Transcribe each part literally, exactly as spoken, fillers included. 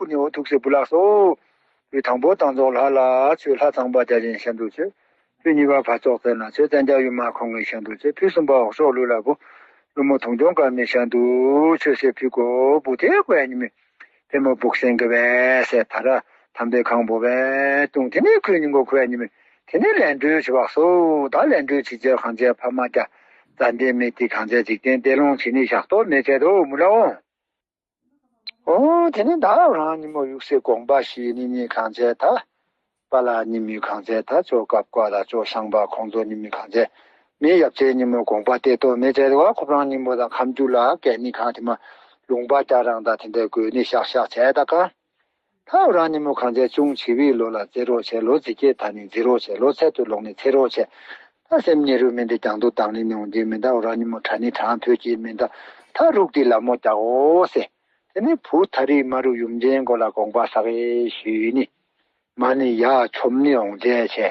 བུ་ནི་འོ་ཐུགས་སྲས་བུ་ལགས་སོ། བུ་དང་པོ་དང་རྫོགས་ལྷ་ལ་མཆོད། ལྷ་ཚངས་པ་བརྒྱ་བྱིན་ཤིན་ཏུ་མཆོད། བུ་གཉིས་པ་འཕགས་ཚོགས་བཙན་ལ་མཆོད། བཙན་རྒྱལ་ཡུམ་མ་ཁོང་གི་ཤིན་ཏུ་མཆོད། བུ་གསུམ་པ་འོག་ཕྱོགས་ཀླུ་ལ་བུ། ཀླུ་མོ་དུང་སྐྱོང་དཀར་མོའི་ཤིན་ཏུ་མཆོད། ཟེར་བུ་གོ་བུ་དེ་ཁོ་ཡ་ཉི་མི། དེ་མོ་བུག་སེང་གི་བས་ཟེར་ད་ར་དམ་པའི་ཁང་བུ་བས་བཏུང་། དེ་ནས་ཁོའི་སྙིང་གོ་ཁོ་ཡ་ཉི་མི། དེ་ནས་ལན་གྲོལ་བྱེད་པ་སོ། ད་ལན་གྲོལ་བྱེད་རྒྱུ་གང་བྱས་ཕ་མ་རྒྱ། རྩ་འདི་མི་དེ་གང་བྱས་འཇིག་རྟེན་དེ་ལོངས་བྱེད་ནི་ཞག་ཏོ་མེད་བྱས་དོ་མུ་ལ་འོང་། ཨོ་དེ་ནི་ད་རང་ཉིན་མོ་ཡུག་སའི་དགོངས་པ་བཞེས་ནི་ནི་གང་བྱས་ད། པཱ་ལགས་ཉིན་མོའི་གང་བྱས་ད་ཅོ་སྐབས་བཀའ་ལ་ཅོ་ཤང་པ་ཁོང་ཚོ་ཉིན་མོའི་གང་བྱས། མི་ཡབ་ཆེན་ཉིན་མོ་དགོངས་པ་གཏད་དོ་མེད་བྱས་དོ་ཁོ་རང་ཉིན་མོ་དང་ཁམས་རྒྱུད་ལ་གད་ནི་གང་དེ་མ། ལུང་པ་རྒྱ་རང་དང་དེ་འདྲའི་དགོས་ནི་ཤག་ཤག་བྱས་ད་ག་ད་འོ་རང་ཉིན་མོ་གང་བྱས་ཅུང་བྱི་བའི་ལོ་ལ་བརྩི་རོགས་བྱས། ལོ་ཙི་སྐྱེས་ད་ནི་བརྩི་རོགས་བྱས། ལོ་ཚད་དུ་ལོག་ནི་བརྩི་རོགས་བྱས། ད་སེམས་ཉེ་རུ་མི་འདི་ཀྱང་དུ་དང་ནི་ནོང་གི་མི་འདའ། འོ་རང་ཉིན་མོ་དྲ་ནི་དྲང་ཕོད་ཀྱི་མི་འདའ། ད་རུག་འདི་ལ་མོ་རྒྱག་འོ་ཟེ། དེ་ནི་བུ་ཐ་རི་མ་རུ་ཡུམ་ཆེན་མགོ་ལ་དགོངས་པ་ས་གེ་ཞུས་ནི། མ་ནི་ཡ་ཆོམ་ནི་འོང་བྱས་བྱས།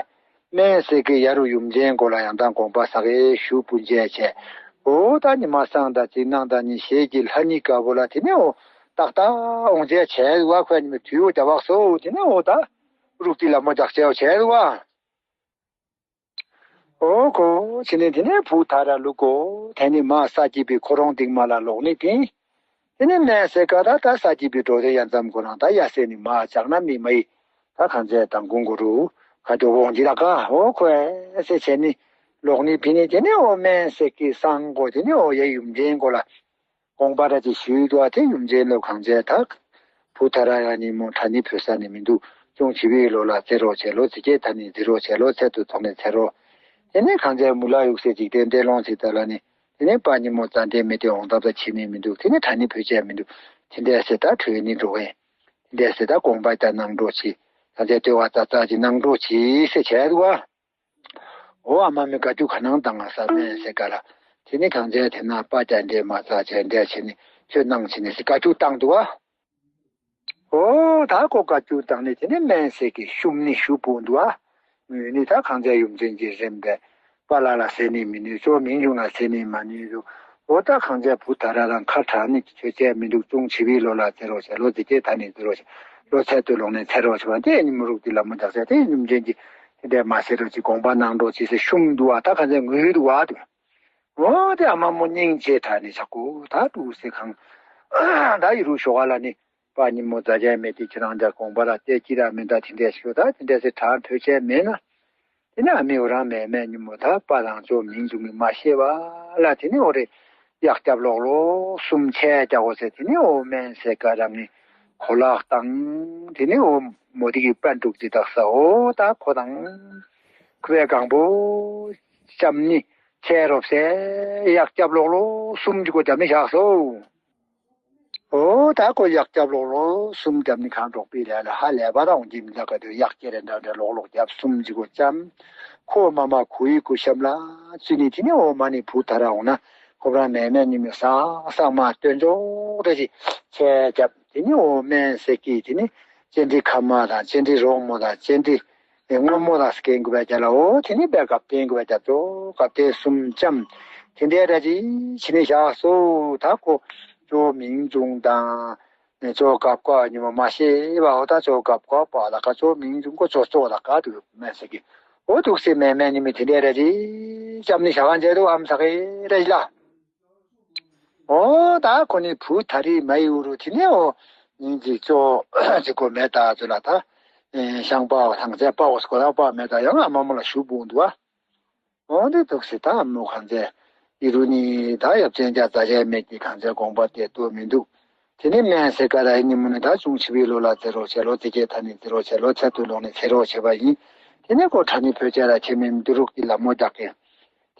སྨན་སེ་གི་ཡ་རུ་ཡུམ་ཆེན་མགོ་ལ་ཡང་དང་དགོངས་པ་ས་གེ་ཞུ་སྤུན་བྱས་བྱས། འོ་ད་ཉི་མ་སང་ད་ཅི་གནང་ད་ཉི་ཞེས་ཀྱི་ལྷ་ཉི་དཀར་པོ་ལ་དེ་ནས་འོ་ཏག་ཏག་འོང་བྱས་བྱས་བ་ཁོས་ཉི་མ་དུས་འོ་རྒྱ་བག་སོ་དེ་ནས་འོ་ད་རུག་ཏི་ལ་མོ་རྒྱག་བྱས་བྱས་བ། འོ་ཁོ་ཕྱི་ནས་དེ་ནས་བུ་ཐ་ར་ལུག་གོ་དེ་ནས་མ་ས་སྐྱིད་པའི་ཁོ་རང་སྟིང་མ་ལ་ལོག་ནས་དེ། དེ་ནས་སྨན་སེ་ཀ་ད་ད་ས་སྐྱིད་པའི་འགྲོ་དེ་ཡ་མཚམས་ཁོ་རང་ད་ཡ་སེ་ནི་མ་ཅག་ན་མི་མ་ཡི། ད་གང་ཚེ་དང་ཀུན་གོ་རུ་ཁ་དོ་བོང་ཇི་ལ་ཀ་འོ་ཁོ་ཨེ་སེ་བྱས་ནི་ལོག་ནི་ཕི་ནི་དེ་ནས་འོ་སྨན་སེ་ཀི་སང་གོ་དེ་ནས་འོ་ཡ་ཡུམ་ཆེན་གོ་ལ། དགོངས་པ་ར་ཅིག་ཞུས་འདུག་ཨ་དེ་ཡུམ་ཆེན་ལོ་གང་བྱས་དག་བུ་ཐ་ར་ཡ་ནི་མོ་ཁྲ་ནི་བོད་ས་ནི་མི་འདུག་ཅུང་བྱི་བའི་ལོ་ལ་བརྩི་རོགས་བྱས། ལོ་ཚི་སྐྱེས་ཐ་ནི་བརྩི་རོགས་བྱས། ལོ་ཚད་དུ་ཐོག་ནས་ཚེ་རོགས། དེ་ནས་གང་བྱས་མུ་ལ་ཡུག་སའི་འཇིག་རྟེན་འདྲེ་ལོང་ཚིག་ད་ལ་ནི། དེ་ནས་པ་ཉི་མོ་རྩ་འདྲེ་མི་དེ་འོང་ཐབས་ད་བྱེད་ནི་མི་འདུག་དེ་ནས་ཁྲ་ནི་བོད་ཆས་མི་འདུག་དེ་འདྲས་སེ་ད་བྲོས་ནི་འགྲོ་བས། དེ་འདྲས་སེ་ད་དགོངས་པ་ད་གནང་འགྲོ་བྱེད། ད་དེ་ལྟོས་བ་ཙག་ཙག་ཅིག་གནང་འགྲོ་བྱེད་ཟེར་བྱས་འདུག་བ། འོ་ཨ་མ་མི་དགའ་རྒྱུ་ག་ནང་བཏང་ང་ས་མེད་ཟེར་ག་ལ། དེ་ནི་གང་བྱས་དེ་ན་པ་ཅན་འདྲེ་མ་ཙག་ཅན་འདྲེ་བྱེད་ནི་ཁྱོད་གནང་བྱེད་ནི་ཟེར་དགའ་རྒྱུ་བཏང་འདུག་བ། འོ་ད་ཁོ་དགའ་རྒྱུ་བཏང་ནི་དེ་ནི་སྨན་སེ་གི་ཤུམ་ནི་ཞུ་སྤུན་འདུག་བ། ངུས་ནི་ད་གང་བྱས་ཡུམ་ཆེན་གྱི་རེམ་པས་པ་ལ་ལ་ཟེར་ནི་མི་ནུས། ཅོ་མིང་ཆུང་ལ་ཟེར་ནི་མ་ནུས་འདུག་འོ་ད་གང་བྱས་བུ་ད་ར་རང་ཁ་གྲག་ནི་ཆོས་བྱས་མི་འདུག་ཅུང་བྱི་བའི་ལོ་ལ་བརྩི་རོགས་བྱས། ལོ་འདི་སྐྱེས་ད་ནི་བརྩི་རོགས་བྱས། ལོ་ཚད་དུ་ལོག་ནས་ཚེ་རོགས་བྱས་པ་འདི་ནི་མུ་རུག་འདི་ལ་མོ་རྒྱག་ཚད་དེ་ཡུམ་ཆེན་གྱི་དེ་འདྲས་མ་ཟེར་རོགས་ཅིག་དགོངས་པ་གནང་རོགས་ཅིག་ཟེར་ཤུམ་འདུག་བ། ད་གང་བྱས་ངུས་འདུག་བ་འདུག་འོ་དེ་ཨ་མ་མོ་སྙིང་རྗེ་དྲག་ནི་ཆག་གོ་ད་འདུག་སེ་གང་ད་ཡི་རུ་ཞོགས་ལ་ནི། པ་ཉིན་མོ་རྫ་ཆས་མེད་དེ་ཁྱེད་རང་ཅག་དགོངས་པ་ལ་བལྟས་ཀྱི་ར་མེད་ད་དེ་འདྲས་ཤོད་ད་དེ་འདྲས་སེ་གྲངས་ཐོས་ཆས་མེད་ན། དེ་ནས་ཨ་མའི་འོ་རང་མེད་མེད་ཉིན་མོ་ད་པ་དང་ཅོ་མིང་འདུག་མི་མ་ཤེས་པ་ལ་དེ་ནས་འོ་རེ་གཡག་རྒྱབ་ལོག་ལོག་གསུམ་ཆས་རྒྱག་གོ་ཟེར་དེ་ནས་འོ་སྨན་སེ་ཀ་རང་ནི་གོ་ལག་དང་དེ་ནས་འོ་མོ་དེ་གི་པན་དྲུག་དེ་དག་ས་འོ་ད་ཁོ་དང་ཁུ་བའི་གང་པོ་ལྕམ་ནི་ཆས་རོབ་སེ་གཡག་རྒྱབ་ལོག་ལོག་གསུམ་གྱི་གོ་རྒྱབ་ནི་བཞག་སོ། འོ་ད་ཁོ་གཡག་རྒྱབ་ལོག་ལོག་གསུམ་རྒྱབ་ནི་གང་འགྲོགས་པའི་ལས་ལ་ཧ་ལས་པ་དང་འོང་གི་མི་འདུག་ག་དུ་གཡག་སྐྱེ་རེ་འདྲ་འདྲ་ལོག་ལོག་རྒྱབ་གསུམ་གཅིག་གོ་ལྕམ། ཁོ་མ་མ་ཁུ་ཡི་ཁུ་ཤམ་ལ་ཙི་ནི་དེ་ནི་འོ་མ་ནི་བུ་ཐ་ར་འོང་ན་ཁོ་རང་མེད་མེད་ཉི་མི་ས་ས་མ་སྟོན་ཅོག་འདྲ་ཞིག་ཆས་རྒྱབ་དེ་ནི་འོ་སྨན་སེ་ཀི་དེ་ནི་ཅན་དི་ཁ་མ་དང་ཅན་དི་རོག་མོ་དང་ཅན་དི། དེ་སྔོན་མོ་ལ་སྐད་འགུལ་བའི་རྒྱ་ལ་འོ་དེ་ནི་བས་གབ་བསྟན་འགུལ་བའི་རྒྱ་ཅོ་གབ་བསྟན་གསུམ་ལྕམ། དེ་འདྲའི་ར་ཅི་ཕྱི་ནས་བཞག་སོ་ད་ཁོ་ཅོ་མིང་འབྱུང་དང་། ཅོ་གབ་ཀ་ཉི་མ་མ་ཤེས་པ་འོ་ད་ཅོ་གབ་ཀ་པ་ལ་ཀ་ཅོ་མིང་འབྱུང་ཀོ་ཅོ་ཅོ་ལ་ཀ་དུ་མེད་ཟེར་གི་འོ་འདུག་སེ་མེད་མེད་ཉི་མ་དེ་འདྲའི་ར་ཅི་ལྕམ་ནི་བཞག་ག་མཇལ་དུ་ཨམ་ས་གི་ར་ཅི་ལ། འོ་ད་ཁོ་ནི་བུ་ད་རི་མ་ཡི་འུ་རུ་དེ་ནས་འོ་ཉིན་གཅིག་ཅོ་གཅིག་གོ་མེད་ད་ཚོད་ལ་ད་ཤང་པ་བ་ཐང་ཚད་པ་བ་སྐོ་ད་པ་མེད་ད་ཡང་ཨ་མ་མོ་ལ་ཞུ་བུང་འདུག་བ། འོ་དེ་ཐུག་སི་ད་ཨ་མོ་གང་ཚད་ཡི་རུ་ནི་ད་ཡབ་ཆེན་རྒྱ་ཙ་ཡས་མེད་ཀྱི་གང་ཚད་དགོངས་པ་དེ་ཏོ་མི་འདུག་དེ་ནས་སྨན་སེ་ཀ་ར་ཡི་ཉིན་མོ་ནི་ད་ཅུང་ཆི་བའི་ལོ་ལ་བརྩི་རོགས་བྱས་ལོ་ཙི་ཀའི་ཐ་ནི་བརྩི་རོགས་བྱས་ལོ་ཚད་དུ་ལོག་ནས་བརྩི་རོགས་བྱས་པ་ཡིན། དེ་ནས་ཁོ་ཁྲ་ནི་བོད་ཆས་ར་ཆེ་མིན་འདུ་རུག་གི་ལ་མོ་རྒྱག་གི་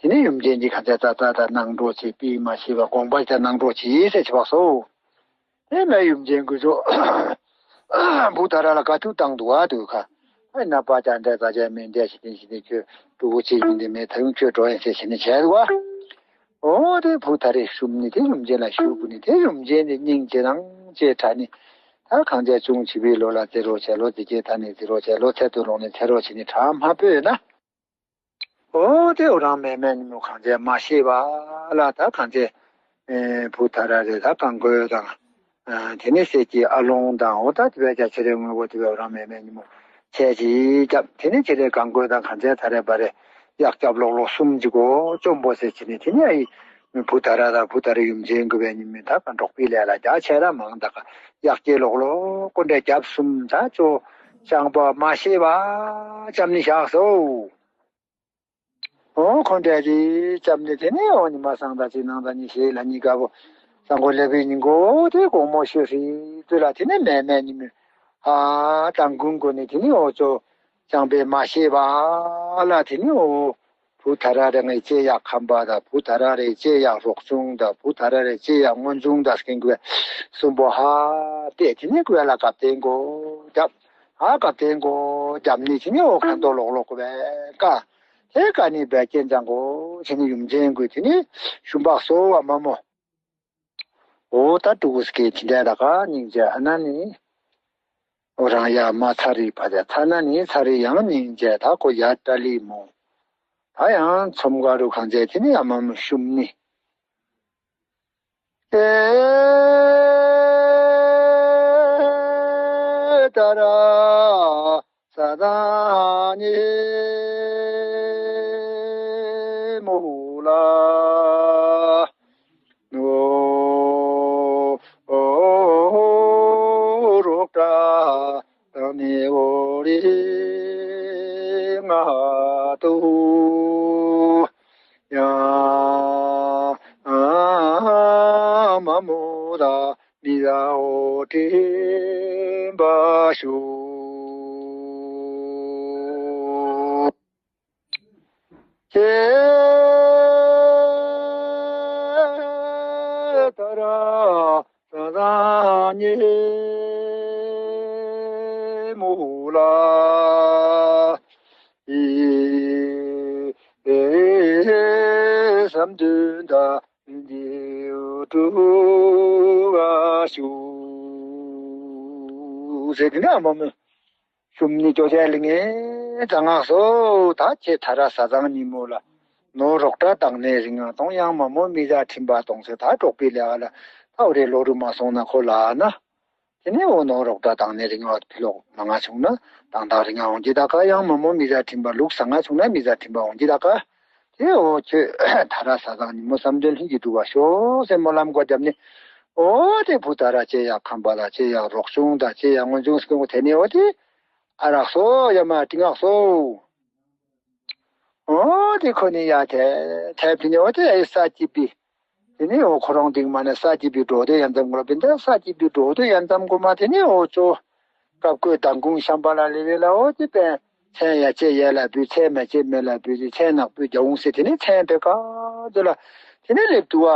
དེ་ནས་ཡུམ་ཆེན་གྱིས་ག་ཚད་ཙག་ཙག་དང་གནང་འགྲོ་བྱེད་པས་མ་ཤེས་པ་དགོངས་པ་ཅིག་གནང་འགྲོ་བྱེད་ཟེར་བྱས་པ་སོ། དེ་ནས་ཡུམ་ཆེན་ཀུན་སྤྱོད་བུ་ད་ར་ལ་དགའ་ཐུག་བཏང་འདུག་བ་འདུག་ག་ཨ་ན་པ་ཅག་འདྲ་ཙག་ཅག་མིན་འདྲ་ཞིག་དེ་ཞིག་དེ་ཁྱོད་ཕྲུ་གུ་གཅིག་ཡིན་དེ་མེད་ད་ཡུམ་ཁྱོད་འགྲོ་ཡིན་ཟེར་བྱས་ནས་བྱས་འདུག་བ། འོ་དེ་བུ་ད་རེ་ཤུམ་ནི་དེ་ཡུམ་ཆེན་ལ་ཞུ་བུ་ནི་དེ་ཡུམ་ཆེན་དེ་སྙིང་རྗེ་རང་རྗེ་དྲག་ནི་ད་གང་བྱས་ཅུང་ཆི་བའི་ལོ་ལ་བརྩི་རོགས་བྱས་ལོ་ཙི་ཀའི་ཐ་ནི་བརྩི་རོགས་བྱས་ལོ་ཚད་དུ་ལོངས་ནས་བརྩི་རོགས་བྱས་ནི་གྲངས་མ་སྤོས་ན། འོ་དེ་འོ་རང་མེད་མེད་ཉིན་མོ་གང་བྱས་མ་ཤེས་པ་ལ་ད་གང་བྱས། ཨེ་བུ་ད་ར་རེ་ད་གང་དགོས་དང་། དེ་ནས་གསེར་གྱི་ཨ་ལོང་དང་འོ་ད་དེ་བས་ཀྱང་ཕྱི་རེ་དངོས་པོ་དེ་བས་རང་མེད་མེད་ཉིན་མོ་ཆས་ཅིག་བརྒྱབ། དེ་ནས་ཕྱི་རེ་གང་དགོས་དང་གང་ཚད་ད་རེ་བ་རེ་གཡག་རྒྱབ་ལོག་ལོག་གསུམ་ཅིག་གོ་བཅོམ་པོ་ཟེར་བྱས་ནས། དེ་ནས་ཨ་ཡི་བུ་ད་ར་དང་བུ་ད་ར་ཡུམ་ཆེན་དགོས་པའི་ཉིན་མོ་ད་ག་འགྲོགས་པའི་ལས་ལ་རྒྱ་ཆེ་ར་མང་ད་ག་གཡག་སྐྱེ་ལོག་ལོག་ཀུན་འདྲེ་རྒྱབ་གསུམ་ད་ཅོ་ཅང་པོ་མ་ཤེས་པ་ཅམ་ནི་བཞག་སོ། འོ་ཁོ་འདྲ་རེད་ཅམ་ནི། དེ་ནས་འོ་ཉི་མ་སང་ད་ཅི་ནང་ད་ཉི་ཤེས་ལ་ཉི་དགའ་བོ་སང་གོ་ལེ་བའི་ཉིན་གོ་དེ་དགོང་མོ་ཤོད་ཧྲི་དུ་ལ་དེ་ནས་མེད་མེད་ཉི་མོ་ཨ་དང་ཀུན་གོ་ནི་དེ་ནས་འོ་ཅོ་ཅང་པའི་མ་ཤེས་པ་ལ་དེ་ནས་འོ་བུ་ད་ར་རེ་ངའི་ལྕེ་ཡག་ཁམ་པ་ད་བུ་ད་ར་རེ་ལྕེ་ཡག་རོག་ཆུང་ད་བུ་ད་ར་རེ་ལྕེ་ཡག་སྔོན་བྱུང་ད་སྐྱེན་གོ་གསུམ་པོ་ཧ་དེ་དེ་ནས་གོ་ལ་གབ་སྟེ་གོ་རྒྱབ། ཧ་གབ་སྟེ་གོ་རྒྱབ་ནི་དེ་ནས་འོ་ཁ་མདོ་ལོག་ལོག་གོ་བས་ཀ་དེ་ཀ་ནི་བད་ཀན་ཅང་གོ་ཆེ་ནི་ཡུམ་ཆེན་གོ་དེ་ནི་ཤུམ་བག་སོ་བ་མ་མོ། འོ་ད་ཀྲུ་གུ་སི་ཀེ་དེ་འདྲ་ད་ག་སྙིང་རྗེ་ཨ་ན་ནི། འོ་རང་ཡ་མ་ཚ་རི་ཕ་ཚ་ཚ་ན་ནི་ཚ་རི་ཡང་སྙིང་རྗེ་ད་གོ་ཡ་ཏྲ་ལི་མོ། ད་ཡང་ཚོམ་ག་རུ་གང་མཛད་དེ་ནི་ཡ་མ་མོ་ཤུམ་ནི། ཨེ་ཏ་ར་ས་དང་ཉི་མོ་ལ་ནོ་རོག་ཏྲ་དང་ནི་འོ་རི་ང་དུ་ཡང་མ་མོ་ད་མི་ལ་འོ་དྲན་པ་ཤོ། ཧེ་ཏ་ར་ས་དང་ཉི་མོ་ལ་ཨི་ཨེ་བསམ་དོན་དག་འདི་འགྲུབ་པ་ཤོག་ཟེར་གི་ན་མ་མོ། ཤུམ་ནི་ཅོ་ཅའི་ལི་ངེ་ཛ་ངག་སོ། ད་ཁྱེད་ད་ར་ས་བཟང་ཉིན་མོ་ལ་ནོར་རོགས་འདྲ་དང་ནས་རིང་ང་གཏོང་ཡང་མ་མོ་མི་ཟ་ཁྲིམས་པ་གཏོང་ཟེར། ད་གྲོགས་པའི་ལས་ལ་ད་འོ་རེ་ལོ་རུ་མ་སོང་ན་ཁོ་ལ་ན། དེ་ནས་འོ་ནོར་རོགས་འདྲ་དང་ནས་རིང་ང་ཕི་ལོག་མ་ང་བྱུང་ན་དང་དང་རིང་ང་འོང་གི་ད་ག་ཡང་མ་མོ་མི་ཟ་ཁྲིམས་པ་ལུག་ཟ་ང་བྱུང་ན་མི་ཟ་ཁྲིམས་པ་འོང་གི་ད་ག་དེ་འོ་ཁྱོད་ད་ར་ས་བཟང་ཉིན་མོ་བསམ་དོན་ལྷུན་གྱིས་འགྲུབ་པ་ཤོག་ཟེར་སྨོན་ལམ་གོ་བརྒྱབ་ནས། འོ་དེ་བུ་ད་ར་ལྕེ་ཡག་ཁམ་པ་ལ་ལྕེ་ཡག་རོག་ཆུང་དང་ལྕེ་ཡག་སྔོན་བྱུང་སྐྱོང་གོ་དེ་ནས་འོ་དེ། ཨ་རག་སོ་ཡ་མ་ཏི་ངག་སོ། འོ་དེ་ཁོ་ནི་ཡ་དེ་དེ་བི་ནི་འོ་དེ་ཨེ་ས་ཅི་པི། དེ་ནི་འོ་ཁོ་རང་སྟེང་མ་ནས་ས་ཅི་པི་འགྲོ་དེ་ཡན་ཙམ་གོ་ལ་པི་འདི་ས་ཅི་པི་འགྲོ་དེ་ཡན་ཙམ་གོ་མ་དེ་ནི་འོ་ཅོ། སྐབས་ཀོས་དང་ཀུང་ཤམ་པ་ལ་ལེ་བེ་ལ་འོ་དེ་པན་མཚན་ཡ་ཅེ་ཡ་ལ་བུ་མཚན་མ་ཅེ་མེ་ལ་བུ་དེ་མཚན་ནག་པོའི་རྒྱ་འོང་སེ་དེ་ནི་མཚན་པེ་ཀ་དེ་ལ་དེ་ནི་ལེབ་དུ་བ།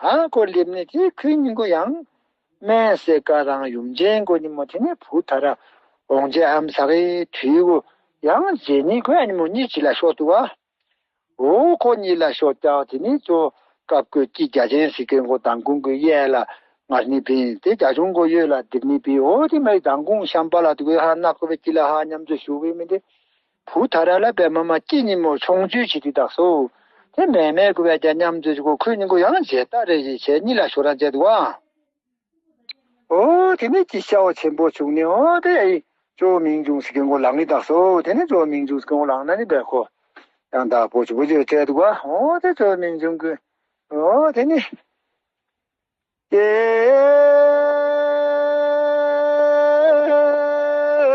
ཧ་གོ་ལེབ་ནི་དེ་ཁོའི་སྙིང་གོ་ཡང་། སྨན་སེ་ཀ་རང་ཡུམ་ཆེན་གོ་ཉིན་མོ་དེ་ནས་བུ་ད་ར་འོང་རྗེས་ཨམ་ཟ་གི་དུས་གོ་ཡང་རྗེས་ནི་ཁོའི་ཉིན་མོ་གཉིས་ཅི་ལ་ཤོག་ཏུ་བ། འོ་ཁོ་གཉིས་ལ་ཤོག་ཀྱག་དེ་ནི་ཙོ་སྐབས་ཀོ་ཀྱི་རྒྱ་ཆེན་ཟི་ཀེན་གོ་དང་ཀུན་གོ་གཡས་ལ་ངར་ནི་བིན་དེ་རྒྱ་ཆུང་གོ་གཡོན་ལ་དིར་ནི་བིན། འོ་དེ་མ་ཡི་དང་ཀུང་ཤམ་པ་ལ་དུ་གོ་ཧ་ནག་གོ་བའི་ཀྱི་ལ་ཧ་མཉམ་ཚོ་ཞུ་བའི་མི་དེ། བུ་ད་ར་ལ་པད་མ་མ་སྐྱིད་ཉིན་མོ་ཆོང་བཅུད་བྱེད་དུས་དག་སོ། དེ་མེ་མེ་གུ་བས་ཀྱང་མཉམ་དུ་གོ་ཁོས་ཉིན་གོ་ཡང་རྗེས་ལྟ་རེ་ཞིག་བྱས་གཉིད་ལ་ཤོར་ར་མཛད་འདུག་ཨ། འོ་དེ་ནས་ཀྱི་ཤ་བོ་ཆེན་པོ་བྱུང་ནས་འོ་དེ་ཡ་ཡི་ཅོ་མིང་བྱུང་ཟེར་གི་མགོ་ལངས་ངེས་དག་སོ། དེ་ནས་ཅོ་མིང་བྱུང་ཟེར་གི་མགོ་ལངས་ན་ནི་བས་ཁོ་ཡང་དག་པོ་ཆུ་བོ་ཅོ་བྱས་འདུག་ཨ། འོ་དེ་ཅོ་མིང་བྱུང་གི་འོ་དེ་ནི། ཀྱེ་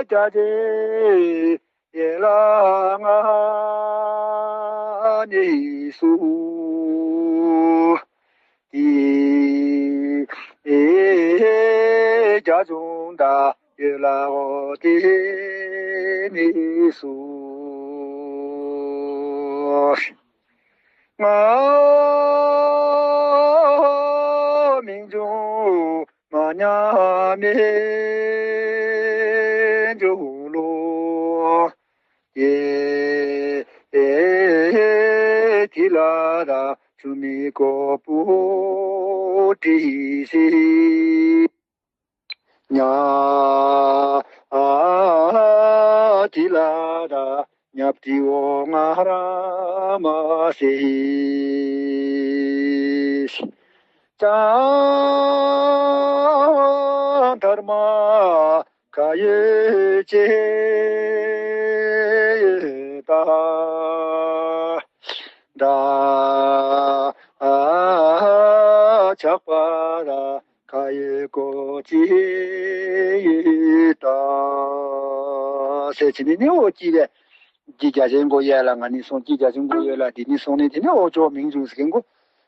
ཀྱ་ཀྱེ་ཡེ་ལ་ང་ནི་སུ་ཏི་ཨེ་ཀྱ་ཅུང་ད་ཡེ་ལ་འོ་ཏི་ནི་སུ། ང་མིང་བྱུང་མ་ཉམས་མེད་འབྱུང་ལོ། ཡེ་ཨེ་ཐི་ལ་ར་ཆུ་མི་ཀོ་པུ་ཏི་སི། ཉ་ཨ་ཏི་ལ་ར་ཉབ་ཏི་འོ་ང་ར་མ་སེ་ཅང་། དྷརྨ་ག་ཡོད་ཅེས་ད། ད་ཆགས་པ་ར་ག་ཡོད་གོ་ཅི་ཡོད་ད། ཟེར་བྱས་ནས་ནི་འོ་ཅི་བས། ཀྱེ་རྒྱ་ཆེན་གོ་ཡོད་ལ་ང་ནི་སོང་། ཀྱེ་རྒྱ་ཆེན་གོ་ཡོད་ལ་འདི་ནི་སོང་ནས་དེ་ནི་འོ་ཅོག་མིང་བྱུང་ཟེར་མཁན་གོ།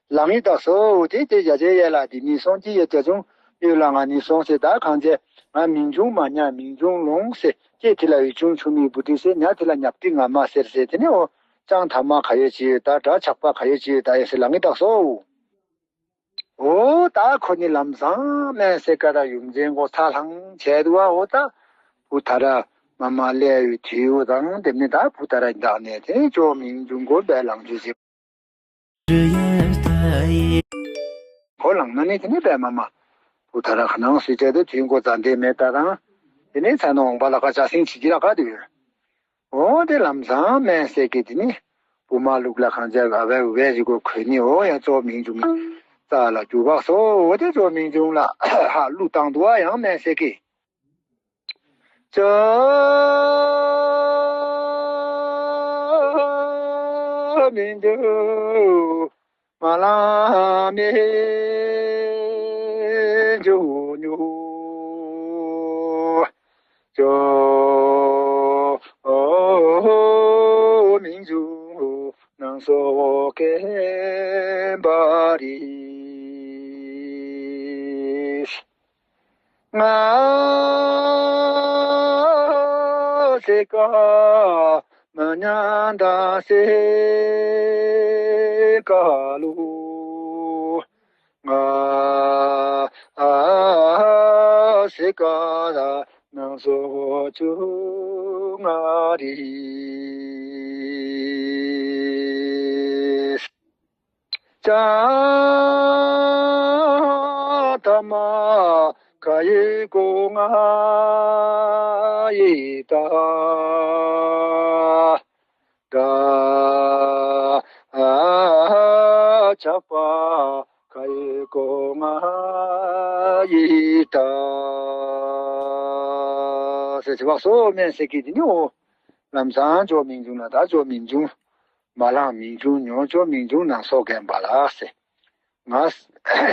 ལག་གཉིས་བཏགས་སོ། དེ་དེ་རྒྱ་ཆེན་ཡོད་ལ་འདི་ནི་སོང་། ཀྱེ་ཡོད་རྒྱ་ཆུང་ཡོད་ལ་ང་ནི་སོང་ཟེར། ད་གང་བྱས་ང་མིང་བྱུང་མ་ཉ་མིང་བྱུང་ལོང་ཟེར། ཀྱེ་དེ་ལ་འོད་ཆུང་ཆུང་མིག་བུ་ཏི་ཟེར། ཉ་དེ་ལ་ཉག་ཏི་ང་མ་ཟེར་ཟེར། དེ་ནི་འོ་ལྕང་ཐ་མ་ག་ཡོད་ཅི་ཡོད་ད། དགྲ་ཆགས་པ་ག་ཡོད་ཅི་ཡོད་ད་ཡ་ཟེར་ལག་གཉིས་བཏགས་སོ། འོ་ད་ཁོ་ནི་ལམ་སང་སྨན་སེ་ཀ་དང་ཡུམ་ཆེན་གོ་ཚ་ལྷང་བྱས་འདུག་བ། འོ་ད་བུ་ཐ་ར་མ་མ་སླེབས་ཡོད་དུས་འོ་དང་དེ་ནི་ད་བུ་ཐ་ར་བདག་ནས་དེ་ནི་ཅོག་མིང་བྱུང་གོ་བས་ལང་ཚུལ་ཟེར། གོ་ལང་ན་ནི་དེ་ནི་བས་མ་མ་བུ་ཐ་ར་ཁ་ནང་སུས་བྱས་ཏེ་དུས་འགོ་ཙ་འདས་མེད་ད་དང་དེ་ནི་ཚ་ནོ་འོང་པ་ལ་ཁ་ཅག་སེང་ཆི་ཅི་ར་ག་དུས། འོ་དེ་ལམ་སང་སྨན་སེ་ཀེ་དེ་ནི་བུ་མ་ལུག་ལ་གང་བྱས་ཨ་བའི་འུ་བའི་རི་གོ་ཁོས་ནི་འོ་ཡང་ཅོག་མིང་བྱུང་རྩ་ལ་རྒྱུ་བག་སོ། འོ་དེ་ཅོག་མིང་བྱུང་ལ་ཧ་གླུ་བཏང་འདུག་བ། ཡང་སྨན་སེ་ཀེ་ཅོག་མིང་བྱུང་མ་ལ་མེ་འཇུ་ཉུ་ཅོག་མིང་བྱུང་ནང་སོ་སྐེམ་པ་རེད། ང་སེ་ཀ་མ་ཉན་ད་སེ་ཀ་ལུ། ང་སེ་ཀ་ད་ནང་སོ་ཆུ་ང་རེད། ལྕང་ཐ་མ་ག་ཡོད་གོ་ང་ཡི་ད། དགྲ་ཆགས་པ་ག་ཡོད་གོ་ང་ཡི་ད། ཟེར་བྱས་པ་སོ། སྨན་སེ་ཀེ་དེ་ནི་འོ་ལམ་སང་ཅོག་མིང་བྱུང་ལ་ད་ཅོག་མིང་བྱུང་། མ་ལངས་མིང་བྱུང་ཉོ་ཅོག་མིང་བྱུང་ནང་སོ་སྐེམ་པ་ལགས་ཟེར། ང་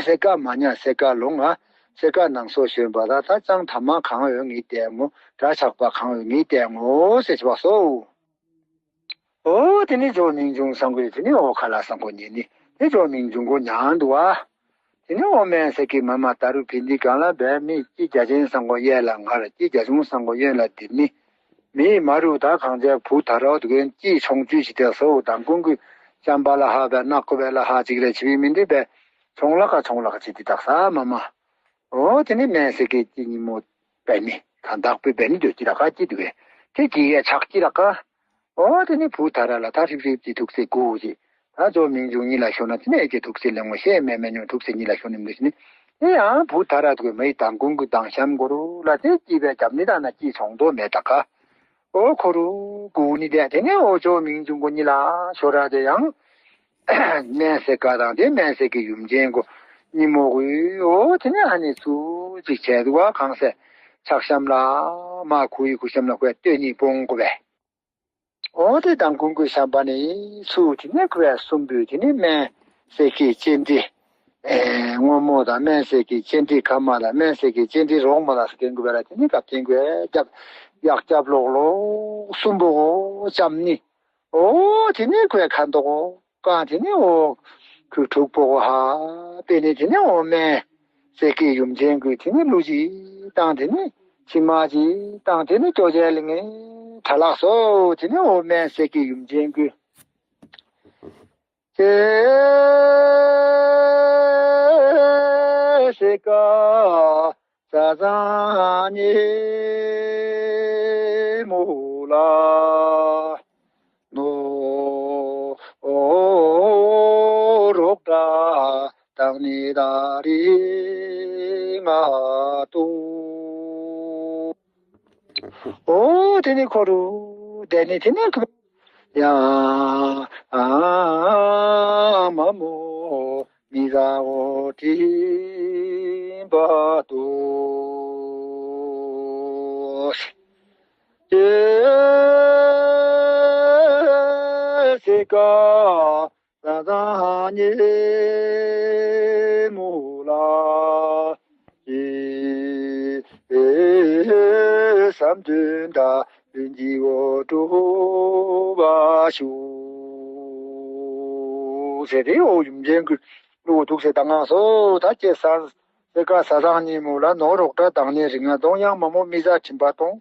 སེ་ཀ་མ་ཉ་སེ་ཀ་ལོང་ང་སེ་ཀ་ནང་སོ་ཞོན་པ་ད་ད་ལྕང་ཐ་མ་གང་ཡོད་ངས་བལྟས་ངོ་། དགྲ་ཆགས་པ་གང་ཡོད་ངས་བལྟས་ངོ་ཟེར་བྱས་པ་སོ། འོ་དེ་ནི་ཅོག་མིང་བྱུང་སང་གོ་དེ་ནི་འོ་ཁ་ལ་སང་གོ་ཉེ་ནི་དེ་ཅོག་མིང་བྱུང་གོ་ཉང་འདུག་བ། དེ་ནི་འོ་སྨན་སེ་ཀེ་མ་མ་ད་རུ་ཕི་འདི་གང་ལ་བས་མི་ཅི་རྒྱ་ཆེན་སང་གོ་གཡས་ལ་ངར་ཅི་རྒྱ་ཆུང་སང་གོ་གཡོན་ལ་དེ་ནི། མི་མ་རུ་ད་གང་བྱས་བུ་ད་རོ་དུ་གན་ཅི་ཆོང་བཅུ་ཞིག་དེ་སོ་དང་ཀུན་ཀུན་བྱམས་པ་ལ་ཧ་བས་ནག་ཀུ་བས་ལ་ཧ་ཅིག་རེ་ཆི་བི་མི་འདི་བས་ཆོང་ལ་ཀ་ཆོང་ལ་ཀ་ཅི་དེ་དག་ས་མ་མ། འོ་དེ་ནི་སྨན་སེ་ཀེ་ཅི་ཉི་མོ་བས་ནི་ད་བདག་པོས་བས་ནི་འདོད་ཅི་ར་ཀ་ཅི་དུ་བས་དེ་ཅི་ཡས་ཆག་ཅི་ར་ཀ། འོ་དེ་ནི་བུ་ད་ར་ལ་ད་ཧྲིབ་ཧྲིབ་ཀྱི་ཐུགས་སྲས་དགུ་ཞིག་ད་ཅོག་མིང་བྱུང་གཉིས་ལ་ཤོར་ན་དེ་ནས་ཀྱི་ཐུགས་སྲས་ལེགས་མོ་ཤེས་མེད་མེད་ཉུང་ཐུགས་སྲས་གཉིས་ལ་ཤོར་ནི་མི་ཤེས་ནི། དེ་ཡང་བུ་ད་ར་དུ་མི་ཡི་དང་ཀུན་ཀུན་དང་བྱམས་གོ་རུ་ལ་དེ་སྐྱིད་པའི་རྒྱབ་ནི་དང་ན་སྐྱིད་ཆོང་དོ་མེད་ད་ཀ། འོ་ཁོ་རུ་དགུ་ནི་དེ་དེ་ནས་འོ་ཅོག་མིང་བྱུང་གོ་གཉིས་ལ་ཤོར་ར་དེ་ཡང་སྨན་སེ་ཀ་དང་དེ་སྨན་སེ་ཀེ་ཡུམ་ཆེན་གོ་གཉིས་མོ་གུ་འོ་དེ་ནས་ཨ་ནི་ཚུ་ཅིག་བྱས་འདུག་བ། གང་སེ་ཆག་ཤམ་ལ་མ་ཁུ་ཡི་ཁུ་ཤམ་ལ་ཁོས་སྟོད་ནི་སྤོང་གོ་བས། འོ་དེ་དང་ཀུན་ཀུན་བྱམས་པ་ནི་ཚུ་དེ་ནས་ཁོ་བས་གསུམ་པོས་དེ་ནས་སྨན་སེ་ཀེ་ཅན་དི་སྔོན་མོ་དང་སྨན་སེ་ཀེ་ཅན་དི་ཁ་མ་དང་སྨན་སེ་ཀེ་ཅན་དི་རོགས་མ་དང་སེ་ཀེ་ཀུན་བས་ར་དེ་ནས་སྐབས་ཐེངས་ཁོས་རྒྱབ་ཡག་རྒྱབ་ལོག་ལོག་གསུམ་པོ་འོ་བྱམས་ནི། འོ་དེ་ནས་ཁོས་ཁ་མདོག་གང་དེ་ནས་འོ་ཁོས་དྲུག་པོ་ཧ་དཔེ་ནས་དེ་ནས་འོ་སྨན་སེ་ཀེ་ཡུམ་ཆེན་གུས་དེ་ནས་གླུ་ཅིག་བཏང་དེ་ནས་མཆི་མ་ཅིག་བཏང་དེ་ནས་ཅོ་ཅའི་ལི་ངའི་གྲྭ་ལགས་སོ། དེ་ནས་འོ་སྨན་སེ་ཀེ་ཡུམ་ཆེན་གུས་ཀྱེ་སེ་ཀ་ས་ཟ་ཉི་མོ་ལ་ནོ་རོགས་འདྲ་བཏང་ནི་ད་རི་ང་ཏོ། འོ་དེ་ནི་ཁོ་རུ་དེ་ནི་དེ་ནི་ཁོ་ཡ་མ་མོ་མི་ཟ་འོ་དྲིན་པ་ཏོ། ཀྱེ་སེ་ཀ་ས་བཟང་ཉིན་མོ་ལ། ཀྱེ་བསམ་དོན་དག་ལྷུན་གྱིས་འགྲུབ་པར་ཤོག་ཟེར་ཏེ། འོ་ཡུམ་ཆེན་གྱི་གླུ་འདུག་ཟེར། ད་ང་སོ་ད་ཀྱེ་ས་སེ་ཀ་ས་བཟང་ཉིན་མོ་ལ། ནོར་རོགས་གྲྭ་དང་ནི་རིག་ང་གདོང་ཡང་མ་མོ་མི་བཟའ་དྲིན་པ་གཏོང་།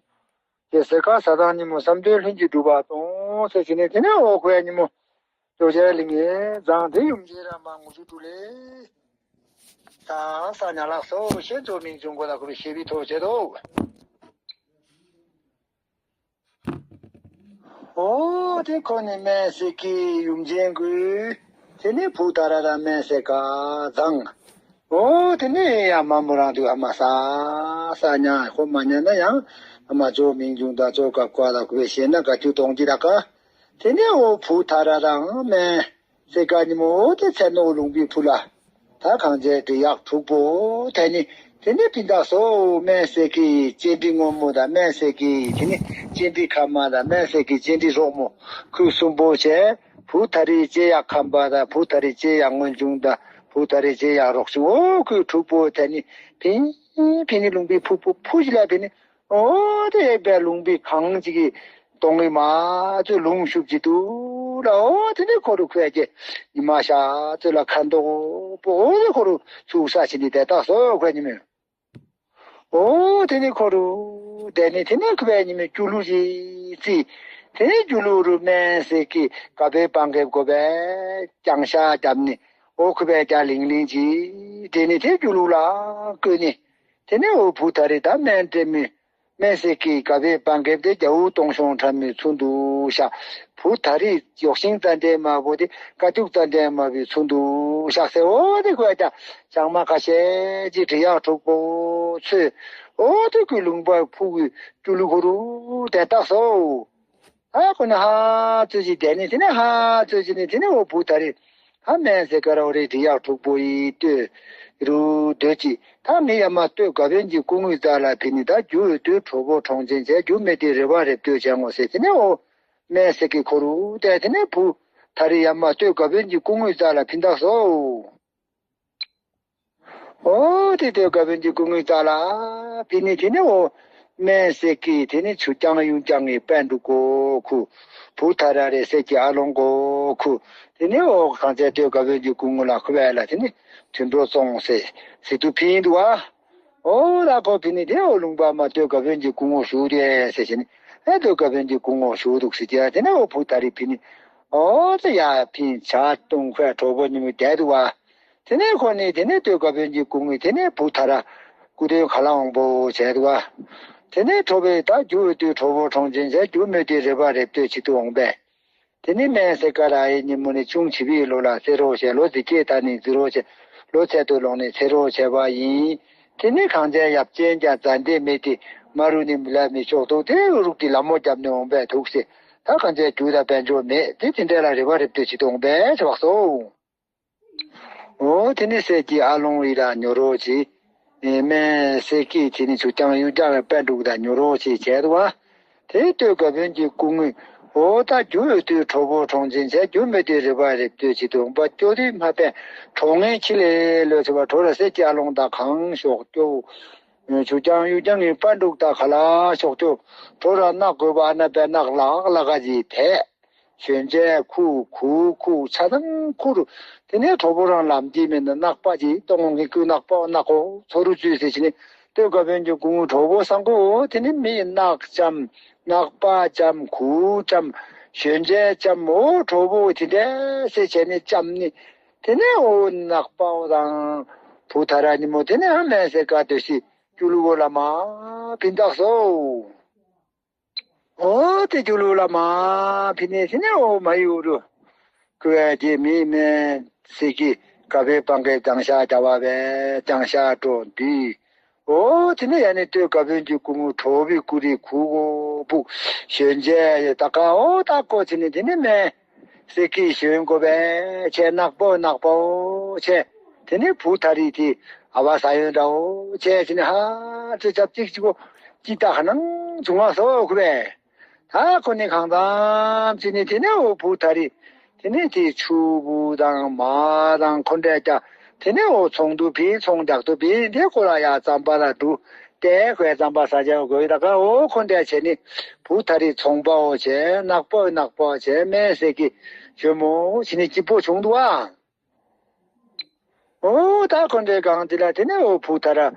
ཀྱེ་སེ་ཀ་ས་བཟང་ཉིན་མོ་བསམ་དོན་ལྷུན་གྱིས་འགྲུབ་པ་གཏོང་ཟེར་བྱས་ནས། དེ་ནས་འོ་ཁོ་ཡ་ཉིན་མོ་ཅོག་ཅེ་ལི་ངེ་བཟང་དེ་ཡུམ་ཆེན་ར་མ་ངུ་ཆུ་ཀྲུ་ལེ། ད་ས་ཉ་ལགས་སོ་ཤེས་ཚོ་མིང་བྱུང་གོ་ད་ཁོ་རུ་ཤེས་པའི་ཐོག་བྱེད་དོ། འོ་དེ་ཁོ་ནི་སྨན་སེ་ཀའི་ཡུམ་ཆེན་གུ། དེ་ནི་བུ་ད་ར་ར་སྨན་སེ་ཀ་བཟང་། འོ་དེ་ནི་ཡ་མ་མོ་རང་དུ་ཨ་མ་ས་ས་ཉ་ཁོ་མ་ཉ་ན་ཡང་ཨ་མ་ཅོ་མིང་བྱུང་ད་ཅོ་ཀ་ཀ་ད་ཁོ་བའི་ཤེས་ན་ག་ཅུ་གཏོང་གི་ད་ཀ། དེ་ནས་འོ་བུ་ད་ར་རང་སྨན་སེ་ཀ་ཉིན་མོ་དེ་ཚེ་ནོར་ལུང་པའི་ཕུ་ལ། ད་གང་བྱས་འབྲི་གཡག་དྲུག་པོ་དེ་ནི་དེ་ནི་ཕི་འདག་སོ་སྨན་སེ་ཀའི་ལྕེ་འབྲི་སྔོན་མོ་དང་སྨན་སེ་ཀའི་དེ་ནི་ལྕེ་འབྲི་ཁ་མ་དང་སྨན་སེ་ཀའི་ལྕེ་འབྲི་རོག་མོ་ཁུ་གསུམ་པོ་བྱས། བུ་ད་རི་ལྕེ་གཡག་ཁམ་པ་དང་བུ་ད་རི་ལྕེ་གཡག་སྔོན་བྱུང་དང་བུ་ད་རི་ལྕེ་གཡག་རོག་ཆུང་འོ་ཁུ་དྲུག་པོ་དེ་ནི་ཕི་ཕི་ནི་ལུང་པའི་ཕུ་ཕུ་ཕུ་ཞིག་ལ་ཕི་ནི། འོ་དེ་ཡོད་པའི་ལུང་པའི་གངས་ཅིག་གི་གདོང་གི་མ་ཚོས་ལུང་ཤུབས་ཀྱི་དུ་ལ། འོ་དེ་ནས་ཁོ་རུ་ཁོས་ཀྱི་ཉི་མ་ཤར་ཚོད་ལ་ཁ་མདོག་པོ་འོ་དེ་ཁོ་རུ་ཚུགས་ས་ཕྱིན་ཏེ་དེ་དག་སོ་ཁོས་ཉི་མོ། འོ་དེ་ནས་ཁོ་རུ་དེ་ནས་དེ་ནས་ཁོ་བའི་ཉི་མོ་སྐྱུ་ལུ་ཞིག་རྩིས། དེ་ནས་སྐྱུ་ལུ་རུ་སྨན་སེ་ཀའི་ག་པའི་པང་གེབ་གོ་བའི་ཀྱང་ཤ་བརྒྱབ་ནས། འོ་ཁོ་བའི་ཀྱང་ལིང་ལིང་ཅིག་དེ་ནས་དེ་སྐྱུ་ལུ་ལ་བསྐོས་ནས། དེ་ནས་འོ་བུ་ད་རི་ད་སྨན་སྤྲད་མི་སྨན་སེ་ཀའི་ག་པའི་པང་གེབ་དེ་རྒྱ་བོ་སྟོང་ཤོང་ཁྲ་མོའི་ཚུལ་དུ་བཞག་བུ་ད་རི་ཡོག་ཤིང་རྩ་འདྲེན་མ་བོ་དེ་དཀའ་སྡུག་རྩ་འདྲེན་མ་བོའི་ཚུལ་དུ་བཞག་ཟེར། འོ་དེ་ཁོས་ཀྱང་ཞག་མ་ཁ་ཤས་ཀྱི་འབྲི་གཡག་དྲུག་པོ་ཚོས། འོ་དེ་ཁོའི་ལུང་པ་ཕུ་གུའི་སྐྱུ་ལུ་ཁོ་རུ་དེ་དག་སོ། ཨ་ཁོ་ན་ཧ་ཙོ་ཅི་དེ་ནི་དེ་ནི་ཧ་ཙོ་ཅི་ནི་དེ་ནི་འོ་བུ་ད་རི། ཧ་སྨན་སེ་ཀ་ར་འོ་རི་འབྲི་གཡག་དྲུག་པོ་ཡི་སྟོད་རུ་སྡོད་ཅི། ད་མི་ཡ་མ་སྟོད་དགའ་བོན་གྱི་སྐུ་དངོས་རྩ་ལ་ཕི་ནི་ད་རྒྱུ་འོས་སྟོད་གྲོགས་པོ་གྲོང་ཆེན་བྱས་རྒྱུ་མེད་དེ་རེ་བ་རེ་ལྟོས་བྱས་ངོ་ཟེར། དེ་ནི་འོ་སྨན་སེ་ཀའི་ཁོ་རུ་དེ་དེ་ནི་བུ་ད་རི་ཡ་མ་སྟོད་དགའ་བོན་གྱི་སྐུ་དངོས་རྩ་ལ་ཕི་འདག་སོ། འོ་དེ་དེ་དགའ་བོན་གྱི་སྐུ་དངོས་རྩ་ལ་ཕི་ནི་དེ་ནི་འོ་སྨན་སེ་ཀའི་དེ་ནི་ཆུ་རྐྱང་གཡུ་རྐྱང་གི་པན་འབྲུག་གོ་ཁུ། བུ་ད་ར་རེ་སེ་ཀྱི་ཨ་ལོང་གོ་ཁུ། དེ་ནི་འོ་གང་ཚེ་སྟོད་དགའ་བོན་གྱི་སྐུ་དངོས་ལ་ཁུ་བས་ལ་དེ་ནི་དུད་འགྲོ་བཙོང་ཟེར་ཟེར་དུ་ཕིན་འདུག་བ། འོ་ལ་ཁོ་ཕི་ནི་དེ་འོ་ལུང་པ་མ་སྟོད་དགའ་བོན་གྱི་སྐུ་དངོས་ཞུ་དེ་ཟེར་བྱས་ནི་ཨེ་སྟོད་དགའ་བོན་གྱི་སྐུ་དངོས་ཞུ་འདུག་ཟེར་གྱི་དེ་ནི་འོ་བུ་ད་རི་ཕི་ནི་འོ་དེ་ཡ་ཕིན་བྱ་བཏུང་ཁོས་གྲོགས་པོ་ཉིན་མོ་བསྡད་འདུག་བ། དེ་ནས་ཁོ་ནི་དེ་ནས་སྟོད་དགའ་བོན་གྱི་སྐུ་དངོས་དེ་ནས་བུ་ད་ར་སྐུ་དོན་ག་ལ་འོང་པོ་བྱས་འདུག་བ། དེ་ནས་ཁྲོ་བོའི་ད་རྒྱུ་འོས་དུས་གྲོགས་པོ་གྲོང་ཆེན་བྱས་རྒྱུ་མེད་དུས་རེ་བ་རེ་ལྟོས་བྱེད་དུ་འོང་པས། དེ་ནས་སྨན་སེ་ཀ་ར་ཨེ་ཉིན་མོ་ནས་ཆུང་བྱིས་པའི་ལོ་ལ་སེ་རོགས་བྱས། ལོ་འདི་སྐྱེས་ད་ནི་འཛི་རོགས་བྱས། ལོ་ཚད་དུ་ལོངས་ནས་ཚེ་རོགས་བྱས་པ་ཡིན། དེ་ནས་གངས་ཅན་ཡབ་ཆེན་ཀྱང་མཛའ་འདྲེས་མེད་དེ་མ་རུ་ནི་མི་ལ་མི་ཆོག་འདུག་དེ་རུག་གི་ལ་མོ་བརྒྱབ་ནས་འོང་པས་འདུག་ཟེར། ད་གངས་ཅན་རྒྱུ་དང་དཔལ་འབྱོར་མེད་དེ་དེ་འདྲ་ལ་རེ་བ་རེ་ལྟོས་བྱེད་དུ་འོང་པས་བྱས་པ་སོ། འོ་དེ་ནི་སྲས་ཀྱི་ཨ་ལོང་ཡི་ར་ཉོ་རོགས་བྱེད། ཨེ་སྨན་སེ་ཀའི་དེ་ནི་ཆུ་རྐྱང་གཡུ་རྐྱང་བའི་པན་འབྲུག་དང་ཉོ་རོགས་བྱེད་བྱས་འདུག་བ། དེ་སྟོད་དགའ་བོན་གྱི་སྐུ་དངོས། འོ་ད་རྒྱུ་འོས་དུས་གྲོགས་པོ་གྲོང་ཆེན་བྱས་རྒྱུ་མེད་དུས་རེ་བ་རེ་ལྟོས་བྱེད་དུ་འོང་པ། སྐྱོ་དུས་མ་པས་གྲོགས་ངན་ཁྱི་ལས་ལོས་བྱེད་པ། གྲོ་ར་སྲས་ཀྱི་ཨ་ལོང་དང་གང་ཤོག་སྐྱོ། ཆུ་རྐྱང་གཡུ་རྐྱང་གི་པན་འབྲུག་དང་ག་ལ་ཤོག་སྐྱོ། གྲོ་ར་ནག་དགོས་པ་ཨ་ན་པས་ནག་ལག་ལ་ག་ཅིག་དེ། ཞོན་ཆས་ཁུ་ཁུ་ཁུ་ཆ་ཚང་ཁུ་རུ། དེ་ནས་གྲོགས་པོ་རང་ལམ་གྱི་མི་ནི་ནག་པ་ཅིག་གཏོང་ངོ་གི་ཀུ་ནག་པོ་ནག་པོ་ཚོ་རུ་བཙུད་ཟེར་བྱས་ནས་སྟོད་དགའ་བོན་གྱི་སྐུ་དངོས་གྲོགས་པོ་བཟང་པོ། དེ་ནས་མི་ནག་ལྕམ་ནག་པ་ལྕམ་ཁུ་ལྕམ་ཞོན་ཆས་ལྕམ་འོ་གྲོགས་པོ་དེ་འདྲ་ཟེར་བྱས་ནས་ལྕམ་ནི། དེ་ནས་འོ་ནག་པའོ་དང་བུ་ད་ར་ཉིན་མོ་དེ་ནས་ཨ་མས་ཟེར་ཀ་དོ་ཤི་སྐྱུ་ལུ་བོ་ལ་མ་ཕིན་ཐག་སོ། འོ་དེ་རྒྱུ་ལུགས་ལ་མ་ཕི་ནས་ཕི་ནས་འོ་མ་ཡུ་རུ། ཀུ་བས་དེ་མི་མེད་སྲིད་ཀྱི་ཀ་བའི་པང་གའི་ལྕང་ཤ་རྒྱ་བ་བས་ལྕང་ཤ་འགྲོ་འདུས། འོ་དེ་ནས་ཡ་ནི་སྟོད་དགའ་བོན་གྱི་སྐུ་ངོ་གྲོ་བོའི་སྐུ་རི་ཁུ་གོ་སྦུག་ཞོན་མཇལ་ཡོད་ད་ཀ་འོ་ད་ཀོ་ཚེ་ནི་དེ་ནས་མེད། སྲིད་ཀྱི་ཞོན་གོ་བས་ཆེ་ནག་པོ་ནག་པོ་ཆེ། དེ་ནས་བུ་ཐ་རི་དེ་ཨ་བ་ས་ཡོན་འདྲ་འོ་ཆེ་ཚེ་ནི་ཧ་ཚེ་ཆབ་ཅིག་ཅིག་གོ་ཅི་ད་ཧ་ནང་། བྱུང་བ་སོགས་ཁུ་བས། ད་ཁོ་ནི་གང་ཙམ་ཅི་ནི་དེ་ནས་འོ་བུ་ཐ་རི། དེ་ནས་དེ་ཆུ་བུ་དང་མ་དང་ཁོ་འདྲ་རྒྱ། དེ་ནས་འོ་ཚོང་དུ་བིན་ཚོང་རྒྱག་ཏུ་བིན་དེ་ཁོ་ལ་ཡ་རྩམ་པ་ལ་འདུ། དེ་ཁོའི་རྩམ་པ་ས་ཆ་དགོས་ད་ག་འོ་ཁོ་འདྲ་བྱས་ནི་བུ་ཐ་རི་ཚོང་པའོ་བྱས་ནག་པོ་ནག་པོ་བྱས་སྨན་ཟེར་གི་ཞོ་མོ་ཕྱི་ནི་སྐྱིད་པོ་བྱུང་འདུག་ཨ། འོ་ད་ཁོ་འདྲའི་གང་དེ་ལ་དེ་ནས་འོ་བུ་ཐ་ར།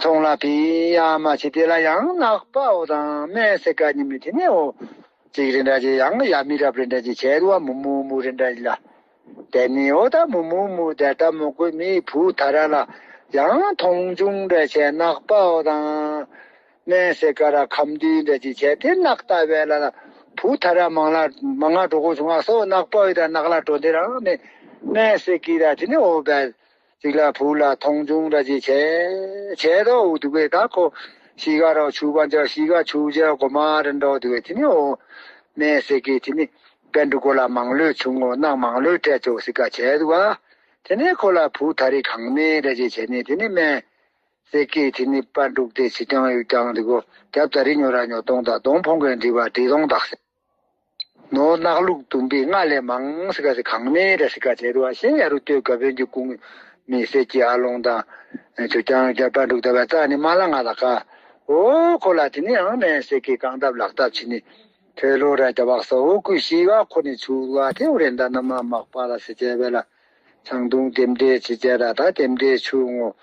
ཚོང་ལ་བིན་ཡ་མ་ཆི་དེ་ལ་ཡང་ནག་པའོ་དང་སྨན་ཟེར་ག་ཉི་མི་དེ་ནས་འོ། ཅིག་རེ་འདྲ་ཅིག་ཡང་ཡ་མི་རབ་རེ་འདྲ་ཅིག་བྱས་འདུག་བ་མུ་མུ་མུ་རེ་འདྲ་ཅིག་ལ། དེ་ནི་འོ་ད་མུ་མུ་མུ་དེ་ད་མུ་གུ་མི་བུ་ཐ་ར་ལ་ཡང་མཐོང་ཆུང་འདྲ་བྱས་ནག་པའོ་དང་། སྨན་ཟེར་ཀ་ར་ཁམ་དུས་འདྲ་ཅིག་བྱས་ཏེ་ནག་ལྟ་བས་ལ་ལ་བུ་ཐ་ར་མང་ལ་མང་ང་འགྲོ་གོ་བྱུང་ང་སོ་ནག་པ་ཡོད་ད་ནག་ལ་འགྲོ་འདི་རང་ནི་སྨན་ཟེར་གི་ད་དེ་ནི་འོ་བས་ཅིག་ལ་བུ་ལ་མཐོང་ཆུང་འདྲ་ཅིག་བྱས་བྱས་དོ་འུ་དུ་བས་ད་ཁོ་ཤི་ག་ར་ཆུ་བ་འཇར་ཤི་ག་ཆུ་འཇར་གོ་མ་རེ་འགྲོ་དུ་བས་དེ་ནི་འོ་སྨན་ཟེར་གི་དེ་ནི་པན་ཀྲུ་གོ་ལ་མང་ལོས་བྱུང་ངོ་ནག་མང་ལོས་སྤྲད་ཆོག་ཟེར་ཀ་བྱས་དུ་བ་དེ་ནི་ཁོ་ལ་བུ་ཐ་རི་གང་མེད་འདྲ་ཅིག་བྱས་ནི་དེ་ནི་སྨན། སེ་ཀེ་དེ་ནི་པ་འབྲུག་སྟེ་ཕྱི་རྐྱང་ཡུལ་རྐྱང་འདི་གོ་རྒྱབ་ད་རི་ཉོ་ར་ཉོ་སྟོང་དང་གདོང་ཕོང་གའི་འདྲི་བ་འདྲི་སྟོང་དག་སེ། ནོར་གནག་ལུག་དུམ་པའི་ལྔ་ལས་མང་སི་ཀ་སི་གང་མེད་ར་སི་ཀ་བྱས་རུ་བ་ཤེས་ཡ་རུ་སྟོད་དགའ་བོན་གྱི་ཀུང་མི་སེ་ཀྱི་ཨ་ལོང་དང་ཆུ་རྐྱང་རྒྱབ་པ་འབྲུག་ད་བ་རྩ་ནི་མ་ལ་ང་ལ་ཁ། འོ་ཁོ་ལ་དེ་ནི་ཨང་མེད་སེ་ཀེ་རྐང་སྟབས་ལག་སྟབས་ཕྱི་ནི། ཐོས་ལོ་ར་རྒྱ་བག་ས་འོ་ཀུ་ཤི་བ་ཁོ་ནི་ཆུ་བ་ཐེའུ་རེ་འདའ་ན་མ་མག་པ་ལ་སི་བྱས་བས་ལ། ཆང་བརྡུང་རྟེན་འབྲེལ་ཅི་བྱས་ར་ད་རྟེན་འབྲེལ་ཆུ་ངོ་།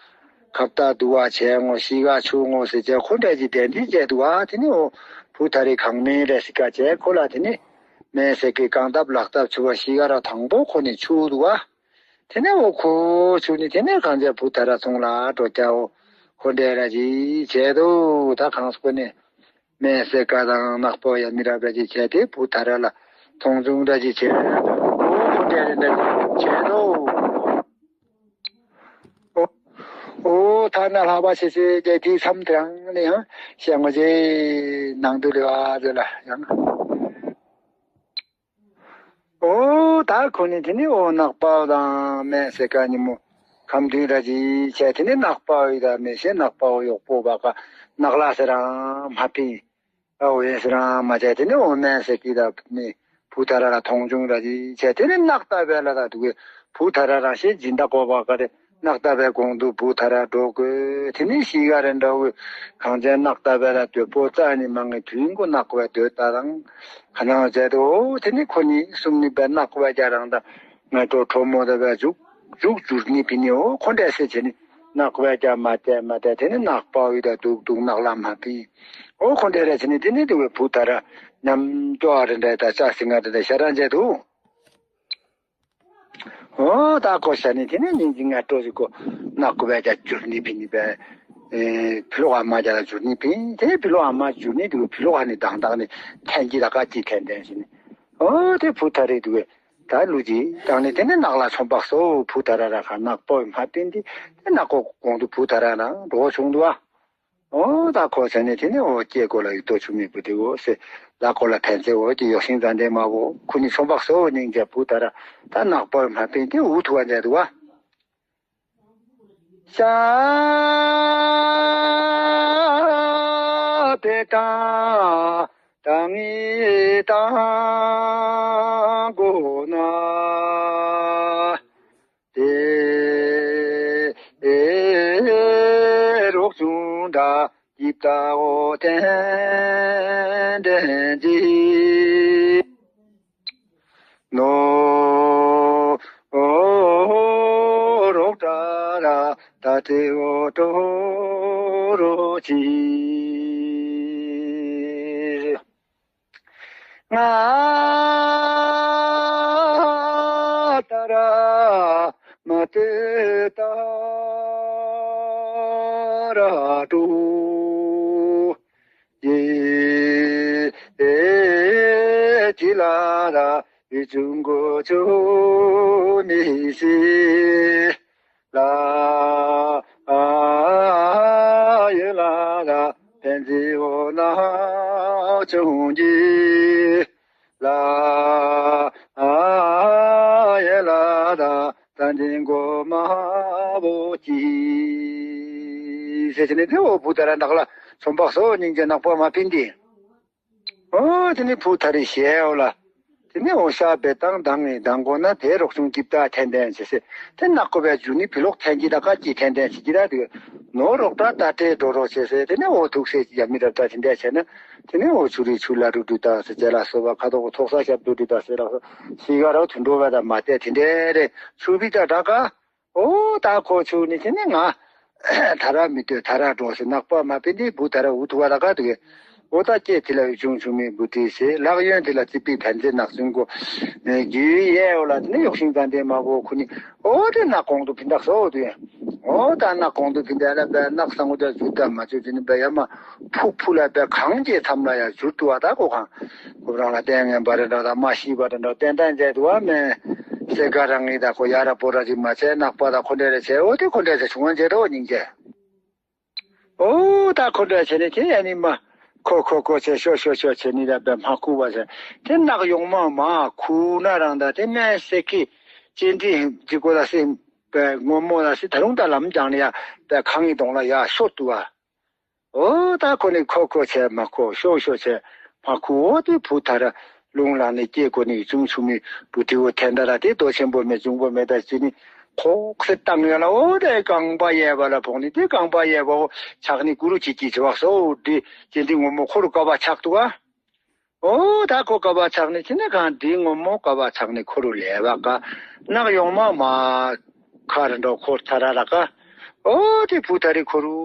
ཁབ་ཏ་དུ་བ་བྱས་ངོ་ཤི་ག་ཆུ་ངོ་ཟེར་བྱས་ཁོ་འདྲ་ཅིག་གདན་འདྲེན་བྱས་འདུག་བ་དེ་ནི་འོ་བུ་ཐ་རི་གང་མེད་རེ་ཟི་ཀ་བྱས་ཁོ་ལ་དེ་ནི་མེད་ཟེར་གི་རྐང་སྟབས་ལག་སྟབས་ཆུ་བ་ཤི་ག་ར་དང་པོ་ཁོ་ནི་ཆུ་འདུག་བ་དེ་ནི་འོ་ཁོ་ཆུ་ནི་དེ་ནི་གང་བྱས་བུ་ཐ་ར་ཚོང་ལ་འགྲོ་རྒྱ་འོ་ཁོ་འདྲ་ར་ཅིག་བྱས་འདུག་ད་གང་སྐོ་ནི། མེད་སེ་ཀ་དང་ནག་པོ་ཡ་མི་རབས་ར་ཅིག་བྱས་ཏེ་བུ་ཐ་ར་ལ་མཐོང་ཆུང་ར་ཅིག་བྱས། འོ་ཁོ་འདྲ་རེ་འདྲ་ཅིག་བྱས་ཏོ། འོ་ཐ་ན་ལྷག་པ་ཆེ་ཆེ་རྒྱལ་དེའི་མཚམས་དེ་རང་ནས་ཡང་བཤད་ངོ་ཅེ་ནང་དུ་ལེ་བ་ཟེར་ལ་ཡང་། འོ་ད་ཁོ་ནི་དེ་ནི་འོ་ནག་པ་དང་མེད་སེ་ཀ་ཉི་མོ་ཁམ་དུས་ར་ཅིག་བྱས་དེ་ནི་ནག་པ་ཡི་ད་མེད་ཤེས་ནག་པ་འོ་གཡོག་པོ་བ་ཀ་ནག་ལ་སེ་རང་མ་ཕིན། ཨ་འོ་ཡེ་སི་རང་མ་བྱས་དེ་ནི་འོ་སྨན་ཟེར་གི་ད་ནི་བུ་ཐ་ར་ལ་མཐོང་ཆུང་ར་ཅིག་བྱས་དེ་ནི་ནག་ལྟ་བས་ལ་ད་དུ་གི་བུ་ཐ་ར་རང་ཤེས་སྦྱིན་བདག་གོ་བ་ག་རེ་ནག་ལྟ་བས་གོང་དུ་བུ་ཐ་ར་འགྲོ་དགོས་དེ་ནི་ཤི་ག་རེ་འདྲ་བོ་གང་ཅན་ནག་ལྟ་བས་ལ་དོད་པོ་རྩ་ནི་མང་ངི་དུས་མགོ་ནག་བས་དོད་ལྟ་དང་ཁ་ནང་བྱས་དུ་འོ་དེ་ནི་ཁོ་ནི་གསུམ་ནི་བས་ནག་བས་རྒྱ་རང་ད་ང་ཏོ་ཁྲོ་མོ་ད་བས་འཇུག་འཇུག་འཇུར་ནི་ཕི་ནི་འོ་ཁོ་འདྲ་སེ་བྱེད་ནི་ནག་པའི་རྒྱ་མ་བལྟས་མ་བལྟས་དེ་ནི་ནག་པ་འོ་ཡི་ད་དུག་དུག་ནག་ལ་མ་ཕི། འོ་ཁོ་འདྲ་རེ་བྱེད་ནི་དེ་ནི་དུ་བའི་བུ་ཐ་ར་ཉམས་སྐྱོ་བ་རེ་འདྲ་ད་ལྕགས་སི་ང་རེ་འདྲ་ཤ་རང་བྱས་དུ། འོ་ད་ཁོ་ཤ་ནི་དེ་ནི་ཉིན་གྱི་ང་སྤྲོ་ཞིག་གོ་ནག་པའི་རྒྱ་འཇུར་ནི་ཕི་ནི་བས། ཕི་ལོག་ཨ་མ་རྒྱ་ལ་འཇུར་ནི་ཕི་དེ་ཕི་ལོག་ཨ་མ་འཇུར་ནི་དུ་ཕི་ལོག་ཨ་ནི་དང་དག་ནི་ཐན་གྱི་ད་ཀ་ཅི་ཐན་ཐན་ཞིག་ནི། འོ་དེ་བུ་ཐ་རེ་དུ་བས། ད་ལུ་ཅི་དང་ནི་དེ་ནི་ནག་ལ་ཚོང་པག་སོ་བུ་ཐ་ར་ར་ཁ་ནག་པོ་མ་པིན་ཏི་དེ་ནག་གོ་གོང་དུ་བུ་ཐ་ར་ན་འགྲོ་བྱུང་དུ་བ། འོ་ད་ཁོ་ཚ་ནི་དེ་ནི་འོ་སྐྱེ་གོ་ལ་ཡུ་ཏོ་ཆུ་མི་བུ་དེ་འོ་སེ་ལ་གོ་ལ་ཕན་ཚེ་འོ་ཀྱི་ཡོ་ཤིང་ཙན་དེ་མ་བོ་ཁུ་ནི་ཚོང་པག་སོ་ནིང་ཅ་བུ་ཐ་ར་ད་ནག་པོ་མ་པིན་ཏི་འུ་ཐུ་བ་མཛད་དུ་བ། ཤ་དེ་དང་ད་ངི་དང་གོ་ན་དེ་རོགས་ཆུང་ད་ཡིབ་ད་འོ་དན་དན་ཅི། ནོ། རོགས་དྲ་ར་ད་ཏེ་འོ་ཏོ་རོ་ཅི། ང་ད་ར་མ་ཏེ་ད་ར་ཏུ། ཡེ་ཅི་ལ་ར་ཡེ་ཅུང་གོ་ཅུ་མི་ཤི་ལ། ཡེ་ལ་ར་ཕན་ཚི་འོ་ན་ཅུང་གི་ལ། ཡེ་ལ་ར་ད་འདི་མགོ་མ་བོ་ཅི། ཟེར་ནས་དེ་འོ་བུ་ད་ར་ནག་ལ་ ཚོམ་བག་སོ་སྙིང་རྗེ་ནག་པོ་མ་ཕིན་ཏེ། ཨོ་དེ་ནི་བུ་ཐ་རི་ཞེའོ་ལ། དེ་ནི་འོ་ཤ་བེ་དང་དང་ངི་དང་གོ་ན་དེ་རོགས་ཆུང་ཀིབ་ཏ་ཐན་ཐན་ཞེ་སེ། དེ་ནག་གོ་བའི་ཇུ་ནི་བི་ལོག་ཐན་གྱི་ད་ཀ་ཅི་ཐན་ཐན་ཞེ་གི་ད་དུ། ནོ་རོགས་ཏ་ཏ་ཏྲེ་འགྲོ་རོགས་ཞེ་སེ། དེ་ནི་འོ་ཐུག་སེ་ཅི་ཡ་མི་རབ་ཏ་ཐན་ཐན་ཞེ་ན། དེ་ནི་འོ་ཆུ་རི་ཆུ་ལ་རུ་དུ་ད་སེ་ཅེ་ལ་སོ་བ་ཁ་དོག་ཐོག་ས་ཞབས་དུ་དུ་ད་སེ་ལ་སོ། ཤི་ག་རོ་དུ་འགྲོ་བ་ད་མ་ཏེ་དེ་འདྲེ་རེ་ཆུ་བི་ད་ད་ཀ། ཨོ་ད་ཁོ་ཆུ་ནི་དེ་ནི་ང་། ད་ར་མི་ལྟོས་ད་ར་འགྲོ་ཟེར་ནག་པ་མ་པེ་འདི་བུ་ད་ར་འུ་ཐུ་བ་ད་ག་དུ་གེ། ཨོ་ད་སྐྱེ་དེ་ལ་འུ་ཆུང་ཆུང་མི་བུ་དེ་ཟེར་ལག་གཡོན་དེ་ལ་ཙི་པི་ཕན་ཚེ་ནག་ཚུན་གོ། རྒྱུ་ཡའོ་ལ་དེ་ནི་གཡོག་ཤིང་ཙན་དེ་མ་བོ་ཁུ་ནི། ཨོ་དེ་ནག་གོང་དུ་ཕིན་དག་སོ་དུ་ཡ། ཨོ་ད་ནག་གོང་དུ་ཕིན་དེ་ལ་བས་ནག་སང་གོ་ད་ཟུར་ད་མ་ཆུ་དེ་ནི་བས་ཡ་མ་ཕུ་ཕུ་ལ་བས་གང་སྐྱེ་ཐམ་ལ་ཡ་ཟུར་དུ་བ་ད་གོ་གང་། ཁོ་རང་ལ་ལྟས་ངན་པ་རེ་འདྲ་དང་མ་ཤི་བ་རེ་འདྲ་ཏན་ཏན་མཛད་འདུག་བ་མེད། སེ་ག་རང་ངི་ད་ཁོ་ཡ་ར་པོ་ར་ཅིག་མ་བྱས་ནག་པ་ད་ཁོ་འདྲ་རེ་བྱས་ཨོ་དེ་ཁོ་འདྲ་བྱས་བྱུང་བ་མཛད་འགྲོ་སྙིང་རྗེ། ཨོ་ད་ཁོ་འདྲ་བྱས་ནས་དེ་ཡ་ནི་མ་ཁོ་ཁོ་ཁོ་བྱས་ཤོ་ཤོ་ཤོ་བྱས་ནི་ད་བས་མ་ཁུ་བ་བྱས་དེ་ནག་ཡོང་མ་མ་ཁུ་ན་རང་ད་དེ་མེད་སེ་ཁི་ཅི་འདྲི་ཅི་གོ་ད་སེ་བས་སྔོན་མོ་ད་སེ་ད་རུང་ད་ལམ་རྒྱང་ནི་ཡ་བས་ཁང་གི་གདོང་ལ་ཡ་ཤོ་ཏུ་བ། ཨོ་ད་ཁོ་ནི་ཁོ་ཁོ་བྱས་མ་ཁོ་ཤོ་ཤོ་བྱས་མ་ཁོ་ཨོ་དེ་བུ་ཐ་ར་ལུང་ལ་ནི་སྐྱེ་ཁོ་ནི་ཅུང་ཆུང་མི་བུ་དེ་འོ་ཐན་ད་ར་དེ་རྡོ་ཆེན་པོ་མེད་ཅུང་པོ་མེད་ད་ཅི་ནི་ཁོག་སེ་བཏང་ཡོད་ལ་ཨོ་དེ་རྐང་པ་གཡས་པ་ལ་ཕོག་ནི་དེ་རྐང་པ་གཡས་པ་འོ་ཆག་ནི་གུ་རུ་ཅི་ཅི་བྱེད་བག་སོ་འོ་དེ་ཅི་འདི་ངོ་མོ་ཁོ་རུ་ཀ་བ་ཆག་ཏུ་བ། ཨོ་ད་ཁོ་ཀ་བ་ཆག་ནི་ཅི་ནི་གང་འདི་ངོ་མོ་ཀ་བ་ཆག་ནི་ཁོ་རུ་ལས་བ་ཀ་ནག་ཡོང་མ་མ་ཁ་ར་འགྲོ་ཁོ་ཐ་ར་ར་ཀ་ཨོ་དེ་བུ་ཐ་རི་ཁོ་རུ་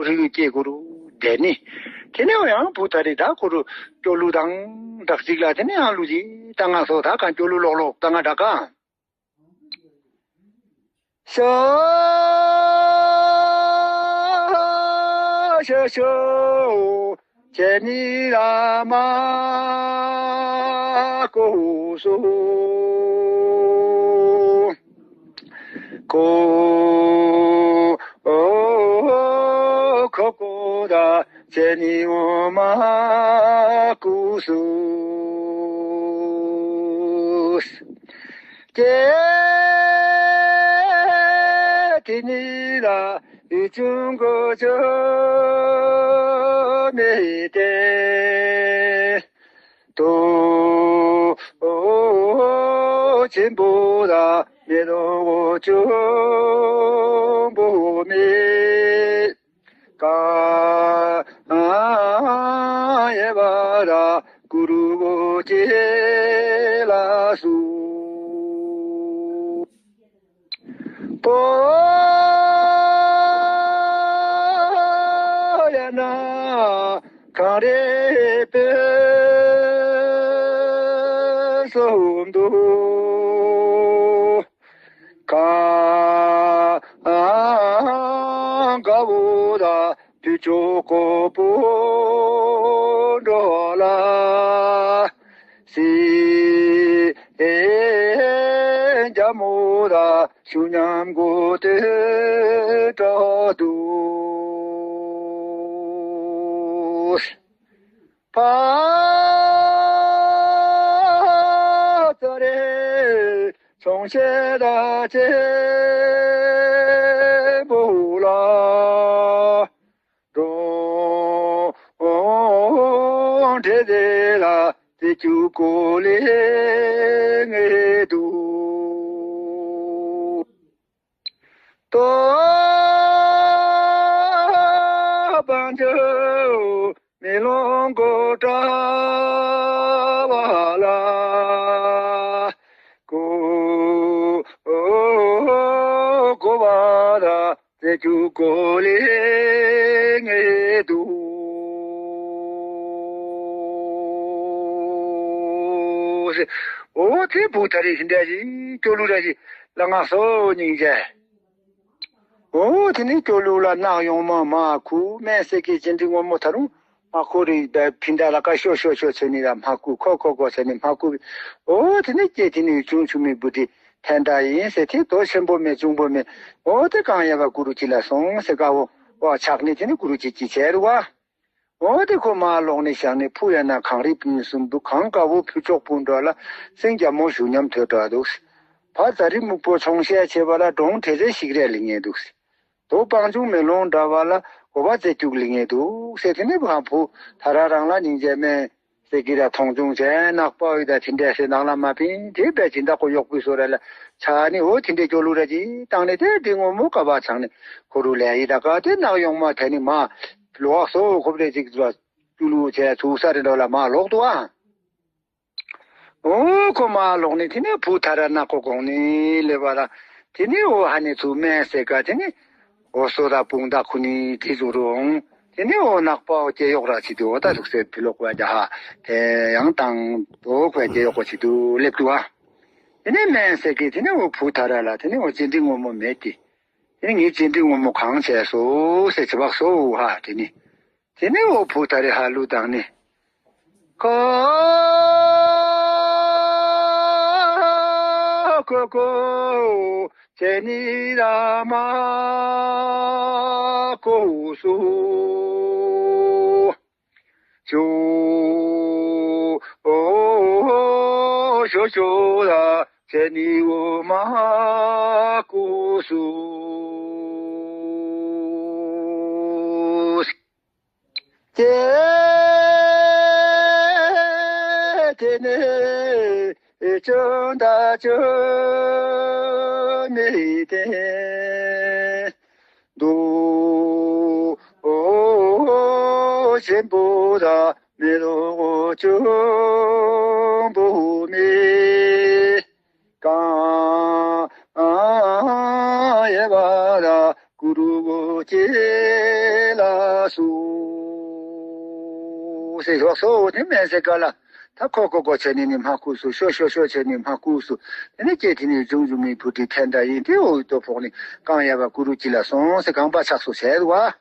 རི་གི་སྐྱེ་ཁོ་རུ་དེ་ནི་དེ་ནི་ཡང་བུ་ཐ་རི་ད་ཁོ་རུ་སྐྱོ་ལུ་དང་བྲག་ཅིག་ལ་དེ་ནི་ཡང་ལུ་ཅི་ད་ང་སོ་ད་གང་སྐྱོ་ལུ་ལོག་ལོག་ད་ང་ད་གང་། ཤ་ཤ་ཤ་ཁྱེད་ནི་ར་མ་ཀོ་སུ་ཀོ་ཁོ་ཀོ་ར་ཁྱེད་ནི་འོ་མ་ཀུ་སུ། ཀྱེ་དེ་ནི་ལ་ཡུལ་ཆུང་གོ་ཆོ་མེ་ཏེ་ཏོ་ཆེན་པོ་ལ་མེ་ལོ་ཆུང་པོ་མེ། ཀ་ཡེ་བ་ར་གུ་རུ་བོ་ཅེ་ལ་སུ། པོ་ཡ་ན་ག་རེ་པེ་སོ་འདུ། ཀ་ག་བོ་ད་དུ་ཅོ་ཀོ་པོ་འགྲོ་ལ་སི་ཨེ་རྒྱ་མོ་ད་ཤུ་ཉམ་གོ་ཏེ་ཏྲ་དུ། ཕ་ཙ་རེ་ཚོང་བྱེད་ད་ཅེ་བུ་ལ་རོང་བྲེ་དེ་ལ་དེ་ཅུ་ཀོ་ལེ་ངེ་དུ། ཏོ་བང་ཆུ་མེ་ལོང་གོ་ཏྲ་བ་ལ་ཀོ་ཀོ་བ་ར་ཙེ་ཅུ་ཀོ་ལེ་ངེ་དུ། ཨོ་དེ་བུ་ཐ་རི་ཤིན་ཏ་ཞིག་སྐྱོ་ལུ་ར་ཞིག་ལ་ང་སོ་སྙིང་རྗེ། ཨོ་དེ་ནི་སྐྱོ་ལུ་ལ་ནག་ཡོང་མ་མ་ཁུ་མེ་སེ་ཀེ་ཅན་དི་ངོ་མོ་ཐ་རུང་མ་ཁུ་རི་བའི་ཕིན་ད་ལ་ཀ་ཤོ་ཤོ་ཤོ་ཚེ་ནི་ལ་མ་ཁུ་ཁོ་ཁོ་ཁོ་ཚེ་ནི་མ་ཁུ། ཨོ་དེ་ནི་སྐྱེ་དེ་ནི་ཆུང་ཆུང་མི་བུ་དི་ཐན་ད་ཡིན་ཟེར་དེ་དོ་ཆེན་པོ་མེད་ཆུང་པོ་མེད། ཨོ་དེ་གང་ཡ་བ་གུ་རུ་ཅི་ལ་སོང་ཟེར་ཀ་བོ་ཨོ་ཆག་ནི་དེ་ནི་གུ་རུ་ཅི་ཅི་ཆེ་རུ་བ། འོ་དེ་ཁོ་མ་ལོག་ནས་བཞག་ནས་ཕུ་ཡ་ན་གངས་རི་སྤུན་གསུམ་དུ་གངས་དཀར་བོ་ཕུ་ཅོག་སྤུན་འགྲོ་ལ་སེང་རྒྱ་མོ་ཞུ་ཉམས་ཐོས་འགྲོ་འདུག་ཕ་ཛ་རི་སྨུག་པོ་ཆོང་བཤད་བྱེད་པ་ལ་འབྲོང་བྲེ་ཚེ་ཞིག་རལ་ལི་ངེས་འདུག་དོ་སྤང་ཆུང་མེ་ལོང་འདྲ་བ་ལ་ གོ་བ་རྩེ་རྒྱུག་ལི་ངེ་འདུག་ཟེར། དེ་ནས་བུ་ཧང་བུ་ཐ་ར་རང་ལ་སྙིང་རྗེ་སྨན་སེ་གི་ར་མཐོང་ཆུང་བྱས། ནག་པ་འོད་ད་དེ་འདྲས་སེ་ནང་ལ་མ་ཕིན་དེ་བས་སྦྱིན་བདག་གོ་གཡོག་པོའི་བཟོ་ར་ལ་ཆ་ནི་འོ་དེ་འདྲས་སྐྱོ་ལུ་ར་ཅི་བཏང་ནས། དེ་དེ་སྔོན་མོ་ཀ་བ་ཚང་ནས་ཁོ་རུ་ལས་ཡི་ད་ག་དེ་ནག་ཡོང་མ་དེ་ནི་མ་ལོག་སོ་ཁོབ་རེ་ཅིག་ཙུ་ལུ་བྱས་ཚུགས་ས་རེ་འགྲོ་ལ་མ་ལོག་འདུག་ཨ། འོ་ཁོ་མ་ལོག་ནི་དེ་ནས་བུ་ཐ་ར་ནག་པོ་གོང་ནི་ལེ་བ་ལ། དེ་ནས་འོ་ཧ་ནི་ཚུ་སྨན་སེ་ག་དེ་ནས་འོ་སོ་ད་དཔུང་ད་ཁུ་ནི་དེ་ཟུ་རུང་། དེ་ནས་འོ་ནག་པ་འོ་སྐྱེ་གཡོག་ར་ཅི་འདུག་འོ་ད་ལུག་སེ་ཕི་ལོག་བ་རྒྱ་ཧ་དེ་ཡང་དང་འོ་ཁོས་སྐྱེ་གཡོག་གོ་ཅི་འདུག་ལེབ་འདུག་ཨ། དེ་ནས་སྨན་སེ་གི་དེ་ནས་འོ་བུ་ཐ་ར་ལ་དེ་ནས་འོ་ཅི་འདི་ངོ་མོ་མེད་དེ། དེ་ནས་ངའི་ཅི་འདི་ངོ་མོ་གང་བྱས་སོ་ཟེར་ཅི་བག་སོ་ཧ་དེ་ནས། དེ་ནས་འོ་བུ་ཐ་རེ་ཧ་ལུ་དང་ནི། ཁོ་ཁོ་ཁོ་ཁྱེད་ནི་ར་མ་ཁོ་སུ། ཞོ་ཞོ་ཞོ་ར་ཁྱེད་ནི་འོ་མ་ཁོ་སུ། ཏེ་ཏེ་ནེ་ཅོན་ད་ཅོན་མི་ཏེ་དུ་ཨོ་ཆེན་པོ་ད་མི་རོ་ཅོན་པོ་མི། གང་ཡེ་བ་ར་གུ་རུ་ཅེ་ལ་སུ། ཟེར་ཞོག་སོ་དེ་མེན་སེ་ག་ལ། ད་ཁོ་ཁོ་ཁོ་བྱས་ནི་ནི་མ་ཁུ་སུ། ཤོ་ཤོ་ཤོ་བྱས་ནི་མ་ཁུ་སུ། དེ་ནི་སྐྱེ་དེ་ནི་འབྱུང་འབྱུང་མི་བུ་ཏི་ཐན་ད་ཡིན་ཏེ་འོ་ཡི་ཏོ་ཕོག་ནི་གང་ཡེ་བ་གུ་རུ་ཅི་ལ་སོང་ཟེར་གང་པ་ཆགས་སོ་བྱས་རུ་བ།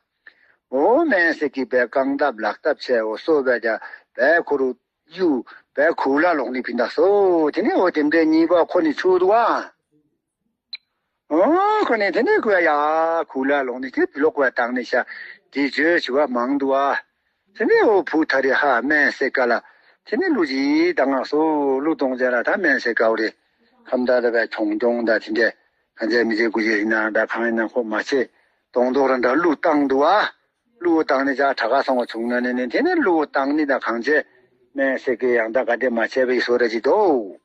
འོ་མེན་སེ་གི་བའི་རྐང་སྟབས་ལག་སྟབས་བྱས་འོ་སོ་བའི་ཀྱ་བའི་ཁོ་རུ། གཡུ་བའི་གུ་ལ་ལོག་ནི་ཕིན་ད་སོ། དེ་ནི་འོ་དེ་འདྲའི་གཉིས་པ་ཁོ་ནི་ཆུ་འདུག་བ། འོ་ཁོ་ནི་དེ་ནི་གུ་ཡ་གུ་ལ་ལོག་ནི་དེ་བི་ལོག་བ་བཏང་ནི་ཤ་དེ་བརྗོད་བྱི་བ་མང་འདུག་བ། དེ་ནི་འོ་བུ་ཐ་རི་ཧ་མེན་སེ་ཀ་ལ། དེ་ནི་ལུ་ཅི་ད་ང་སོ་ལུ་གཏོང་རྒྱ་ལ་ད་མེན་སེ་ཀ་འོ་རེ། ཁམ་ད་ར་བའི་གྱོང་གྱོང་ད་དེ་འདྲའི་གང་ཚེ་མི་ཚེ་དགུ་ཅི་ཡིན་ན་ད་གང་ཡིན་ན་ཁོ་མ་ཆེ་གདོང་མདོག་ར་འདྲ་ལུ་བཏང་འདུག་བ། གླུ་བོ་བཏང་ནི་ཇག་གྲྭ་ཁ་སོང་བ་བྱུང་ན་ནི་ནི་དེ་ནི་གླུ་བོ་བཏང་ནི་དང་གང་བྱེད་སྨན་སེ་གེ་ཡང་དག་ག་དེ་མ་བྱས་པའི་བཟོ་ར་ཅི་དོ།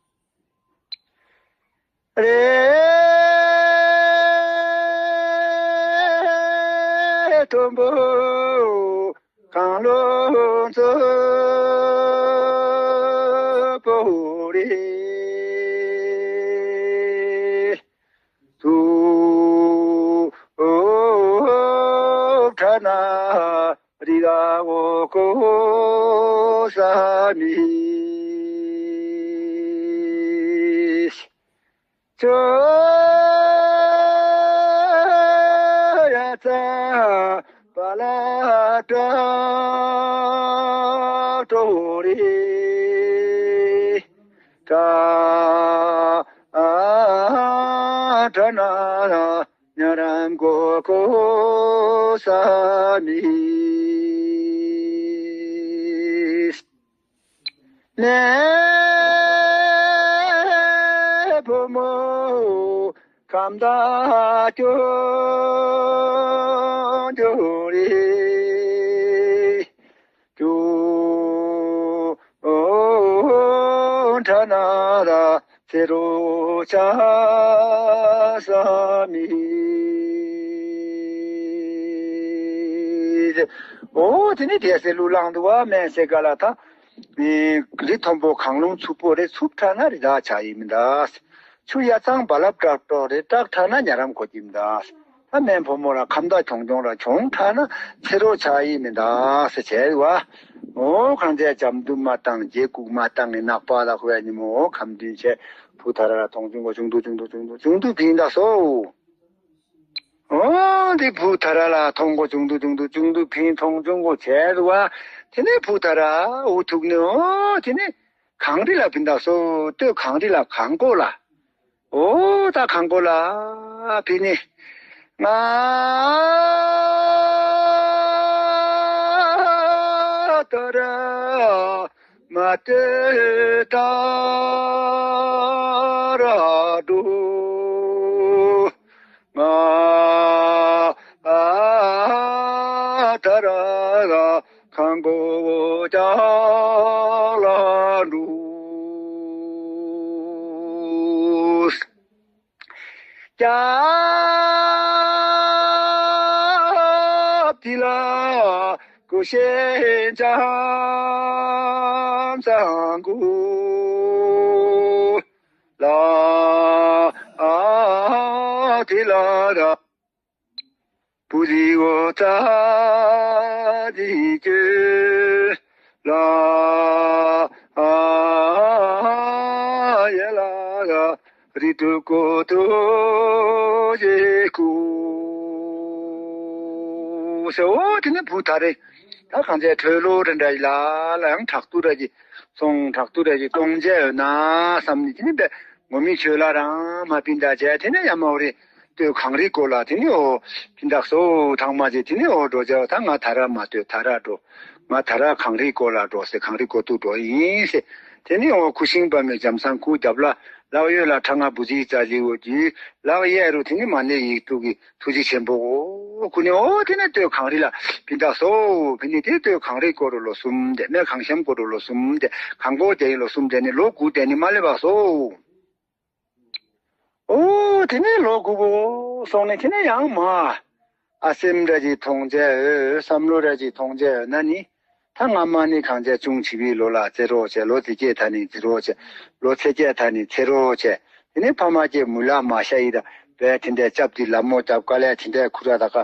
རེ་མཐོན་པོ་གང་ལོ་མཚོ་པོ་རེ། དུ་ཁྲ་ན་རི་ར་འོ་ཀོ་ས་མི་ཅོ་ཡ་ཙ་པ་ལ་ཏྲ་ཏྲོ་རི། ཏྲ་ཨ་ཏྲ་ན་ར་ཉ་རམ་གོ་ཀོ་ས་མི། ནེ་བུ་མོ་ཁམ་ད་ཅོ་ཅོ་རི། ཏུ་ཨོ་ཏྲ་ན་ར་ཚེ་རོ་ཅ་ས་མི། ཨོ་དེ་ནི་དེ་སེ་གླུ་བླངས་འདུག་བ་མེན་སེ་ག་ལ་ད། རི་མཐོན་པོ་གང་ལུང་འཚུབ་པོ་རེ་འཚུབ་ཁྲ་ན་རི་དྭགས་ཆ་ཡི་མི་འདའ། ཆུ་ཡ་གཙང་བ་ལབ་བྲག་ཏོ་རེ་བྲག་ཁྲ་ན་ཉ་རམ་གོ་གྱི་མི་འདའ། ད་སྨན་ཕོ་མོ་ར་ཁམ་ད་གྱོང་གྱོང་ར་གྱོང་ཁྲ་ན་ཚེ་རོ་ཆ་ཡི་མི་འདའ་ཟེར་བྱས་རེད་བ། འོ་གང་བྱས་འཇམ་དུ་མ་བཏང་རྗེ་ལྐུགས་མ་བཏང་ངི་ནག་པ་ལ་ཁོ་ཡ་ཉི་མོ་འོ་ཁམ་བདུན་བྱས་བུ་ཐ་ར་ལ་མཐོང་ཆུང་གོ་ཆུང་དུ་ཆུང་དུ་ཆུང་དུ་ཆུང་དུ་ཕིན་ད་སོ། འོ་འདི་བུ་ཐ་ར་ལ་མཐོང་གོ་ཆུང་དུ་ཆུང་དུ་ཆུང་དུ་ཕིན་མཐོང་ཆུང་གོ་བྱས་རེད་བ། དེ་ནས་བུ་ཐ་ར་འུ་ཐུག་ནས་འོ་དེ་ནས། གངས་རི་ལ་བིན་ད་སོ་སྟོད་གངས་རི་ལ་གངས་གོ་ལ། འོ་ད་གངས་གོ་ལ་བི་ནི། ང་ད་ར་མ་ཏེ་ད་ར་འགྲོ། ང་ཨ་ ཀྱང་ལ་འགྲོ། སྐྱབས་དེ་ལ་ཀུ་ཤེ་ཅང་ཚང་གུ་ལ་དེ་ལ་ར། པུ་རི་འོ་ཙ་དི་ཀྱེ་ལ་ཡ་ལ་རི་ཏུ་ཀོ་ཏུ་ཡེ་ཀུ་ཟེར། འོ་དེ་ནི་བུ་ད་རེ་ད་གང་ཚེ་གྲོལ་ལོ་རེ་འདྲ་ཡི་ལ་ལ་ཡང་དྲག་ཏུ་ར་གི་སོང་དྲག་ཏུ་ར་གི་གཏོང་བྱས་ཡོད་ན་བསམ་ནི་དེ་ནི་པས། ངོ་མི་ཆོས་ལ་རང་མ་ཕིན་ད་བྱས་དེ་ནས་ཡ་མ་འོ་རེ་ལྟོས་གངས་རིའི་སྐོར་ལ་དེ་ནས་འོ་ཕིན་ད་སོ་ཐང་མ་བྱས་དེ་ནས་འོ་འགྲོ་བྱས་ད་ང་ད་ར་མ་ལྟོས་ད་ར་འགྲོ། ང་ད་ར་གངས་རིའི་སྐོར་ལ་འགྲོ་ཟེར་གངས་རིའི་སྐོར་དུ་འགྲོ་ཡིན་ཟེར། དེ་ནས་འོ་ཁུ་ཤིང་པ་མའི་རྒྱམ་སང་ཁུ་རྒྱབ་ལ་ལག་གཡས་ལ་ཁྲ་ང་བུ་ཟིའི་རྩ་ལི་འོ་དུས་ལག་གཡས་རུ་དེ་ནས་མ་ནས་ཡིག་ཐུག་གི་ཐུགས་རྗེ་ཆེན་པོ་འོ་ཁུ་ནས་འོ་དེ་ནས་ལྟོས་གངས་རི་ལ་ཕིན་ད་སོ་ཕིན་ནས་དེ་ལྟོས་གངས་རིའི་སྐོར་རུ་ལོ་གསུམ་དེ་སྨད་གངས་གཤམ་སྐོར་རུ་ལོ་གསུམ་དེ་གངས་སྐོར་དེ་ཡིན་ལོ་གསུམ་དེ་ནས་ལོ་དགུ་དེ་ནས་མ་སླེབས་པ་སོ། འོ་དེ་ནས་ལོ་དགུ་པོ་སོང་ནས་དེ་ནས་ཡང་མ་ཨ་སེམས་ར་ཅིག་མཐོང་བྱས་འོས་བསམ་བློ་ར་ཅིག་མཐོང་བྱས་འོས་ན་ནི་ད་སྔ་མ་ནི་གང་བྱས་ཅུང་བྱིས་པའི་ལོ་ལ་བརྩེ་རོགས་བྱས་ལོ་དེ་སྐྱེས་ད་ནི་བརྩེ་རོགས་བྱས་ལོ་ཚེ་སྐྱེས་ད་ནི་ཚེ་རོགས་བྱས་དེ་ནས་ཕ་མ་སྐྱེས་མུ་ལ་མ་ཤ་ཡི་ད་བས་དེ་འདྲས་སྐྱབས་དེ་ལ་མོ་སྐྱབས་དཀའ་ལས་དེ་འདྲས་ཁུར་ར་ད་ཀ་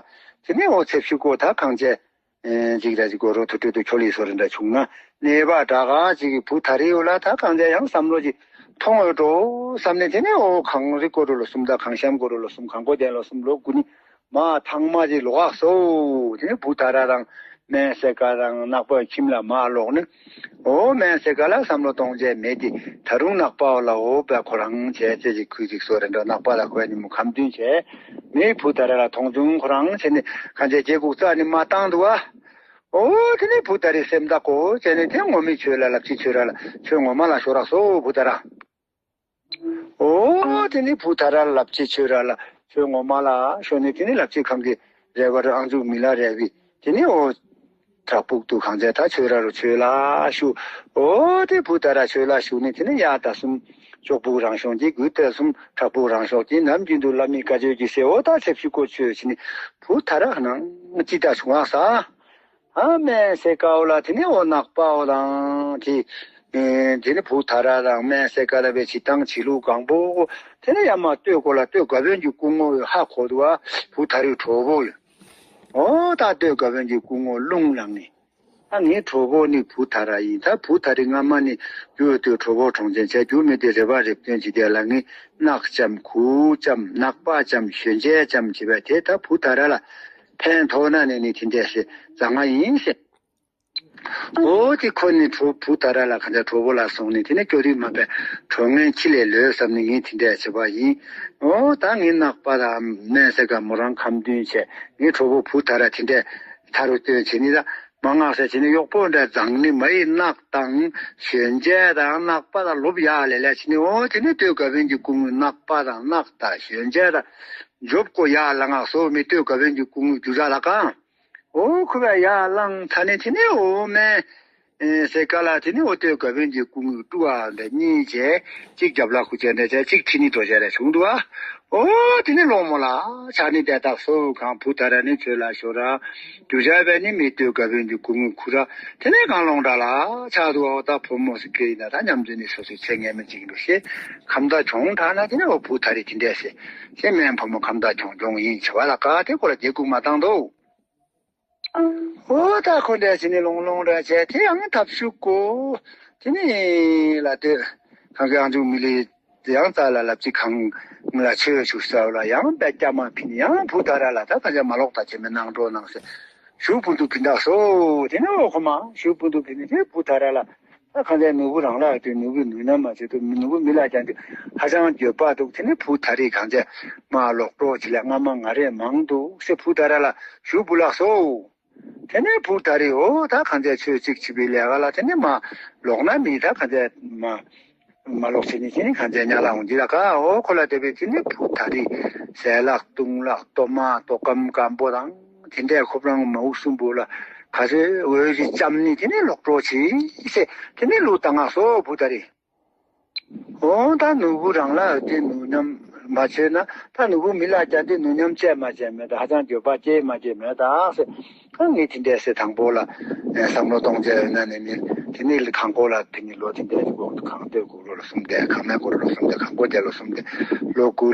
དེ་ནས་འོ་ཚེ་ཕྱུག་གོ་ད་གང་བྱས། ཅིག་ར་ཅིག་གོ་རོ་ཐུ་ཐུ་ཐུ་ཁྱོ་ལི་སོ་རེ་འདྲ་བྱུང་ན་ནེ་བ་དྲ་ག་ཅིག་གི་བུ་ད་རེ་ཡོད་ལ་ད་གང་ཚེ་ཡང་བསམ་བློ་ཅིག་ཐོང་འོས་འགྲོ་བསམ་ནས་དེ་ནས་འོ་གངས་རི་སྐོར་རུ་ལོ་གསུམ་དང་གངས་གཤམ་སྐོར་རུ་ལོ་གསུམ་གངས་སྐོར་དེ་ལོ་གསུམ་ལོ་དགུ་ནི་མ་ཐང་མ་ཅིག་ལོ་ཁག་སོ། དེ་ནས་བུ་ད་ར་རང་སྨན་སེ་ཀ་རང་ནག་པ་ཁྱིམ་ལ་མ་ལོག་ནི། འོ་སྨན་སེ་ཀ་ལ་བསམ་བློ་གཏོང་བྱས་མེད་དེ་ད་རུང་ནག་པ་ལ་འོ་པའི་ཁོ་རང་བྱས་ཚེ་ཅིག་ཁུལ་ཅིག་སོ་རེ་འདྲ་ནག་པ་ལ་ཁོའི་ཉིན་མོ་ཁམ་བདུན་བྱས་མེད་བུ་ད་ར་ལ་མཐོང་བྱུང་ཁོ་རང་བྱས་ནས་གང་བྱས་རྗེས་གུག་རྩ་ནི་མ་བཏང་འདུག་ཨ། འོ་དེ་ནས་བུ་ད་རེ་སེམས་ད་གོ་བྱས་ནས་དེ་ངོ་མི་ཆོས་ལ་ལབ་ཅི་ཆོས་ར་ལ་ཆོས་ངོ་མ་ལ་ཤོར་རག་སོ་བུ་ད་ར། འོ་དེ་ནི་བུ་ད་ར་ལབ་ཅི་ཆོས་ར་ལ་ཆོས་ངོ་མ་ལ་ཤོར་ནས་དེ་ནི་ལབ་ཅི་ཁང་གི་རེ་བ་རུ་ཨང་ཚུགས་མི་ལ་རེ་བི་དེ་ནི་འོ། བྲག་ཕུག་ཏུ་གང་ཚེ་ད་ཆོས་ར་རུ་ཆོས་ལ་ཞུགས། འོ་དེ་བུ་ད་ར་ཆོས་ལ་ཞུགས་ནས་དེ་ནི་ཡ་ད་གསུམ་ཅོག་བུ་རང་ཤོང་གི་དགུ་ད་གསུམ་བྲག་ཕུག་རང་ཤོག་གི་ནམ་རྒྱུན་དུ་བླ་མའི་བཀའ་ཆོས་ཀྱི་སེ་འོ་ད་ཚེ་ཕྱི་ཀོ་ཆོས་ཕྱི་ནི་བུ་ད་ར་ནང་ཅི་ད་བྱུང་བ་ས། ཨ་སྨན་སེ་ཀའོ་ལ་དེ་ནི་འོ་ནག་པའོ་དང་དེ། དེ་ནི་བུ་ད་ར་དང་སྨན་སེ་ཀ་ལ་བའི་བྱེད་སྟངས་བྱེད་ལུགས་གང་པོ། དེ་ནི་ཡ་མ་ལྟོས་གོ་ལ་ལྟོས་དགའ་བོན་གྱི་སྐུ་ངོ་ཧ་གོ་འདུག་ཨ་བུ་ད་རེའི་གྲོགས་པོ་ཡོད། འོ་ད་ལྟོས་དགའ་བོན་གྱི་སྐུ་ངོ་རླུང་ལངས་ནས། ཨ་ངའི་གྲོགས་པོ་ནི་བུ་ད་ར་ཡིན། ད་བུ་ད་རེ་སྔ་མ་ནི་རྒྱུ་ལྟོས་གྲོགས་པོ་གྲོང་ཆེན་བྱས་རྒྱུ་མི་དེ་རེ་བ་རེབ་སྟོན་བྱེད་དེ་ལ་ངས་ནག་ཅམ་ཁུ་ཅམ་ནག་པ་ཅམ་ཞོན་ཆས་ཅམ་བྱེད་པ་དེ་ད་བུ་ད་ར་ལ་ཕན་ཐོགས་ན་ནས་ནི་དེ་འདྲས་ཞེས་བཟང་ང་ཡིན་ཞེས། འོ་དེ་ཁོ་ནི་གྲོགས་བུ་ད་ར་ལ་ག་འདྲ་གྲོགས་པོ་ལ་སོང་ནས་དེ་ནས་སྐྱོ་རིག་མ་པའི་གྲོགས་ངན་ཁྱི་ལས་ལོས་བསམ་ནས་ངས་དེ་འདྲ་བྱེད་པ་ཡིན། འོ་ད་ངའི་ནག་པ་དང་སྨན་སེ་ཀ་མོ་རང་ཁམ་བདུན་བྱས་ངའི་གྲོགས་པོ་བུ་ད་ར་དེ་འདྲ་ཐ་རུ་སྟོན་བྱེད་ནི་ད་མ་ངག་ཟེར་བྱེད་ནི་གཡོག་པོ་འདྲ་བཟང་ནི་མ་ཡི་ནག་དང་ཞོན་ཆས་དང་ནག་པ་དང་ལོབ་ཡག་ལས་ལས་བྱེད་ནི་འོ་དེ་ནས་སྟོད་དགའ་བོན་གྱི་སྐུ་ངོའི་ནག་པ་དང་ནག་དང་ཞོན་ཆས་དང་འཇོབ་ཀོ་ཡག་ལ་ངག་སོ་མི་སྟོད་དགའ་བོན་གྱི་སྐུ་ངོའི་རྒྱུ་ར་ལ་གང་། འོ་ཁུ་བ་ཡ་ལང་ཐ་ནི་དེ་ནི་འོ་མེ། ཨེ་སེ་ཀ་ལ་དེ་ནི་འོ་སྟོད་དགའ་བོན་གྱི་སྐུ་ངོའི་ཀྲུ་བ་འདི་གཉིས་བྱས་གཅིག་རྒྱབ་ལ་ཁུ་བྱས་འདི་བྱས་གཅིག་ཁྲི་ནི་འགྲོ་བྱས་ར་བྱུང་འདུག་ཨ། འོ་དེ་ནི་ལོང་མོ་ལ་ཆ་ནི་དེ་དག་སོ་གང་བུ་ད་ར་ནི་ཆོས་ལ་ཤོར་ར། རྒྱུ་བྱ་བས་ནི་མི་སྟོད་དགའ་བོན་གྱི་སྐུ་ངོའི་ཁུ་ར་དེ་ནི་གང་ལོང་འདྲ་ལ་ཆ་འདུག་ཨ། འོ་ད་ཕོ་མོ་སི་ཁེ་ཡིན་ན་ད་མཉམ་འཛོལ་ནི་སོ་སོའི་ཚེ་ངན་མི་གཅིག་འདུག་ཤེ་ཁམ་ད་གྱོང་དྲག་ན་དེ་ནི་འོ་བུ་ད་རི་དེ་འདྲས་ཤེ་ཤེ་མེན་ཕོ་མོ་ཁམ་ད་གྱོང་གྱོང་ཡིན་བྱ་བ་ལ་ཀ་དེ་ཁོ་ལ་རྒྱལ་ཁུག་མ་བཏང་འདུག་འོ་ད་ཁོ་འདྲ་བྱས་ནས་ལོང་ལོང་འདྲ་བྱས་དེ་ཡང་ཐབས་ཤུགས་གོ། དེ་ནས་ལ་དེ་གང་གི་ཨང་ཅུང་མི་ལི་ཡང་ཙ་ལ་ལབ་ཅི་གང་ལ་ཆོས་ཞུ་ས་ལ་ཡང་བད་སྐྱ་མ་ཕིན་ཡང་བུ་ད་ར་ལ་ད་ད་ཅ་མ་ལོག་ད་ཅེ་མེ་ནང་འགྲོ་ནང་ཟེར་ཞུ་བུ་འདུག་ཕིན་ད་སོ། དེ་ནས་འོ་ཁོ་མ་ཞུ་བུ་འདུག་ཕིན་དེ་བུ་ད་ར་ལ། ད་གང་ཚེ་ནུ་བོ་རང་ལ་དུས་ནུ་བོ་ནུས་ན་མ་བྱེད་དུ་ནུ་བོ་མི་ལ་ཀྱང་དུས་ཧ་ཅང་འགྱོད་པ་འདུག་དེ་ནི་བུ་ད་རེས་གང་ཚེ་མ་ལོག་གྲོགས་ཅི་ལས་སྔ་མ་ང་རེ་མང་འདུག་སེ་བུ་ད་ར་ལ་ཞུ་བུ་ལགས་སོ། དེ་ནས་བུ་ད་རེས་འོ་ད་གང་ཚེ་ཆོས་གཅིག་བྱེད་པའི་ལས་ཀ་ལ་དེ་ནི་མ་ལོག་ན་མི་ད་གང་ཚེ་མ་མ་ལོག་བྱེད་ནི་དེ་ནི་གང་ཚེ་ཉ་ལ་འོང་གི་ལ་ཀ་འོ་ཁོ་ལ་དེ་བས་དེ་ནི་བུ་ད་རེས་ཟས་ལག་བཏུང་ལག་ལྟོ་མ་ལྟོ་སྐམ་སྐམ་པོ་དང་དེ་འདྲའི་ཁོབ་རང་མ་འུ་གསུམ་པོ་ལ། ག་ཚོད་འོས་ཀྱི་ལྕམ་ནི་དེ་ནས་ལོག་འགྲོ་བྱེད་ཟེར་དེ་ནས་ལུག་བཏང་ང་སོ་བུ་ད་རེ། འོ་ད་ནོར་བུ་རང་ལ་དེ་ནོར་ཉམས་མ་བྱས་ན་ད་ནོར་བུ་མི་ལ་ཀྱང་དེ་ནོར་ཉམས་བྱས་མ་བྱས་མེད་ད་ཧ་ཅང་འགྱོད་པ་སྐྱེས་མ་སྐྱེས་མེད་ད་ཟེར། ད་ངས་དེ་འདྲས་ཟེར་དང་པོ་ལ་བསམ་བློ་གཏོང་བྱས་ཡོད་ན་ནི་མིན་དེ་ནས་གང་གོ་ལ་དེ་ནི་ལོ་དེ་འདྲས་གོང་དུ་གང་དེ་གོ་ལོ་ལ་གསུམ་དེ་གང་མེད་གོ་ལོ་ལ་གསུམ་དེ་གང་གོ་དེ་ལོ་གསུམ་དེ་ལོ་དགུ་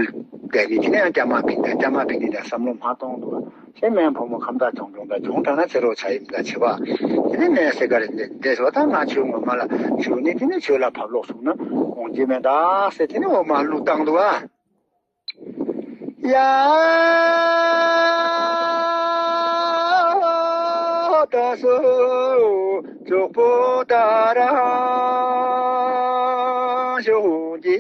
དེ་ནི་དེ་ནས་ཡང་སྐྱ་མ་ཕིག་དེ་སྐྱ་མ་ཕིག་ནི་དེ་བསམ་བློ་མ་གཏོང་འདུག་ཁྱེད་སྨན་ཕོ་མོ་ཁམས་དག་གྱོང་གྱོང་དང་གྱོང་དྲགས་ན་ཚེ་རོགས་བྱ་ཡིན་ད་བྱེད་པ། དེ་ནི་ངས་སེ་ག་རེ་འདི་འདི་ཟེར་བ་དང་ང་ཆོས་ངོ་མ་ལ་ཞུགས་ནི་དེ་ནི་ཆོས་ལ་བབ་ལོག་སོང་ན་འོང་རྒྱུ་མེད་ད་ཟེར་དེ་ནི་འོ་མ་བླུག་བཏང་འདུག་ཨ། ཡ་ད་སོ་གྲོགས་པོ་ད་རང་ཤོག་གི་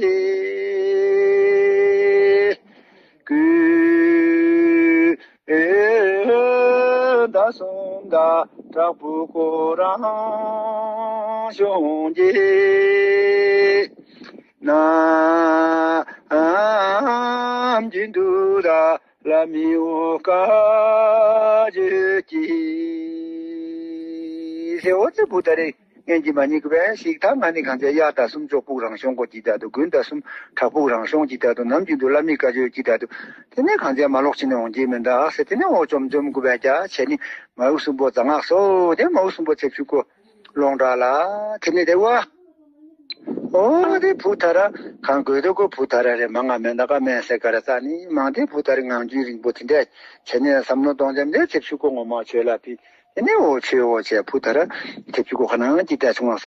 ཀུ། ཨེ་ད་སོང་ད་དྲག་པོ་ཁོ་རང་ཤོང་གི་ནམ་རྒྱུན་དུ་ད་ལ་མི་འོ་ཀ་ཇེ་ཀི་ཟེར་འོ་ཙི་བུ་ད་རེ། ངན་གྱིས་མ་ཉེས་ཀྱི་བས་ཤིག་ད་ང་ནི་གང་ཚེ་གཡག་ད་གསུམ་ཅོག་པུ་རང་ཤོང་གོ་ཅི་ད་དུ་དགུན་ད་གསུམ་བྲག་ཕུག་རང་ཤོང་ཅི་ད་དུ་ནམ་རྒྱུན་དུ་བླ་མའི་བཀའ་ཆོས་ཅི་ད་དུ་དེ་ནས་གང་ཚེ་མ་ལོག་ཕྱི་ནས་འོང་གི་མིན་ད་ཟེར་དེ་ནས་འོ་བཅོམ་བཅོམ་དགུ་བས་ཀྱ་བྱས་ནི་མའུ་གསུམ་པོ་རྫ་ནག་སོ་དེ་མའུ་གསུམ་པོ་ཚེ་ཕྱུག་གོ་ལོང་དྲག་ལ་དེ་ནས་དེ་བ། ཨོ་དེ་བུ་ཐ་ར་གང་དགོས་དོ་གོ་བུ་ཐ་ར་རེ་མ་ང་མེ་ད་ཀ་མེ་སེ་ཀ་ར་ཙ་ནི་མང་དེ་བུ་ཐ་ར་ངང་རྒྱུད་རིང་པོ་དེ་འདྲ་བྱས་ནས་བསམ་བློ་གཏོང་འཇམ་དེ་ཚེ་ཕྱུག་གོ་ངོ་མ་ཆོས་ལ་ཕི་དེ་ནས་འོ་ཆོས་འོ་བྱས་བུ་ཐ་ར་ཚེ་ཕྱུག་གོ་ཁ་ནང་ཅི་ལྟ་བྱུང་བ།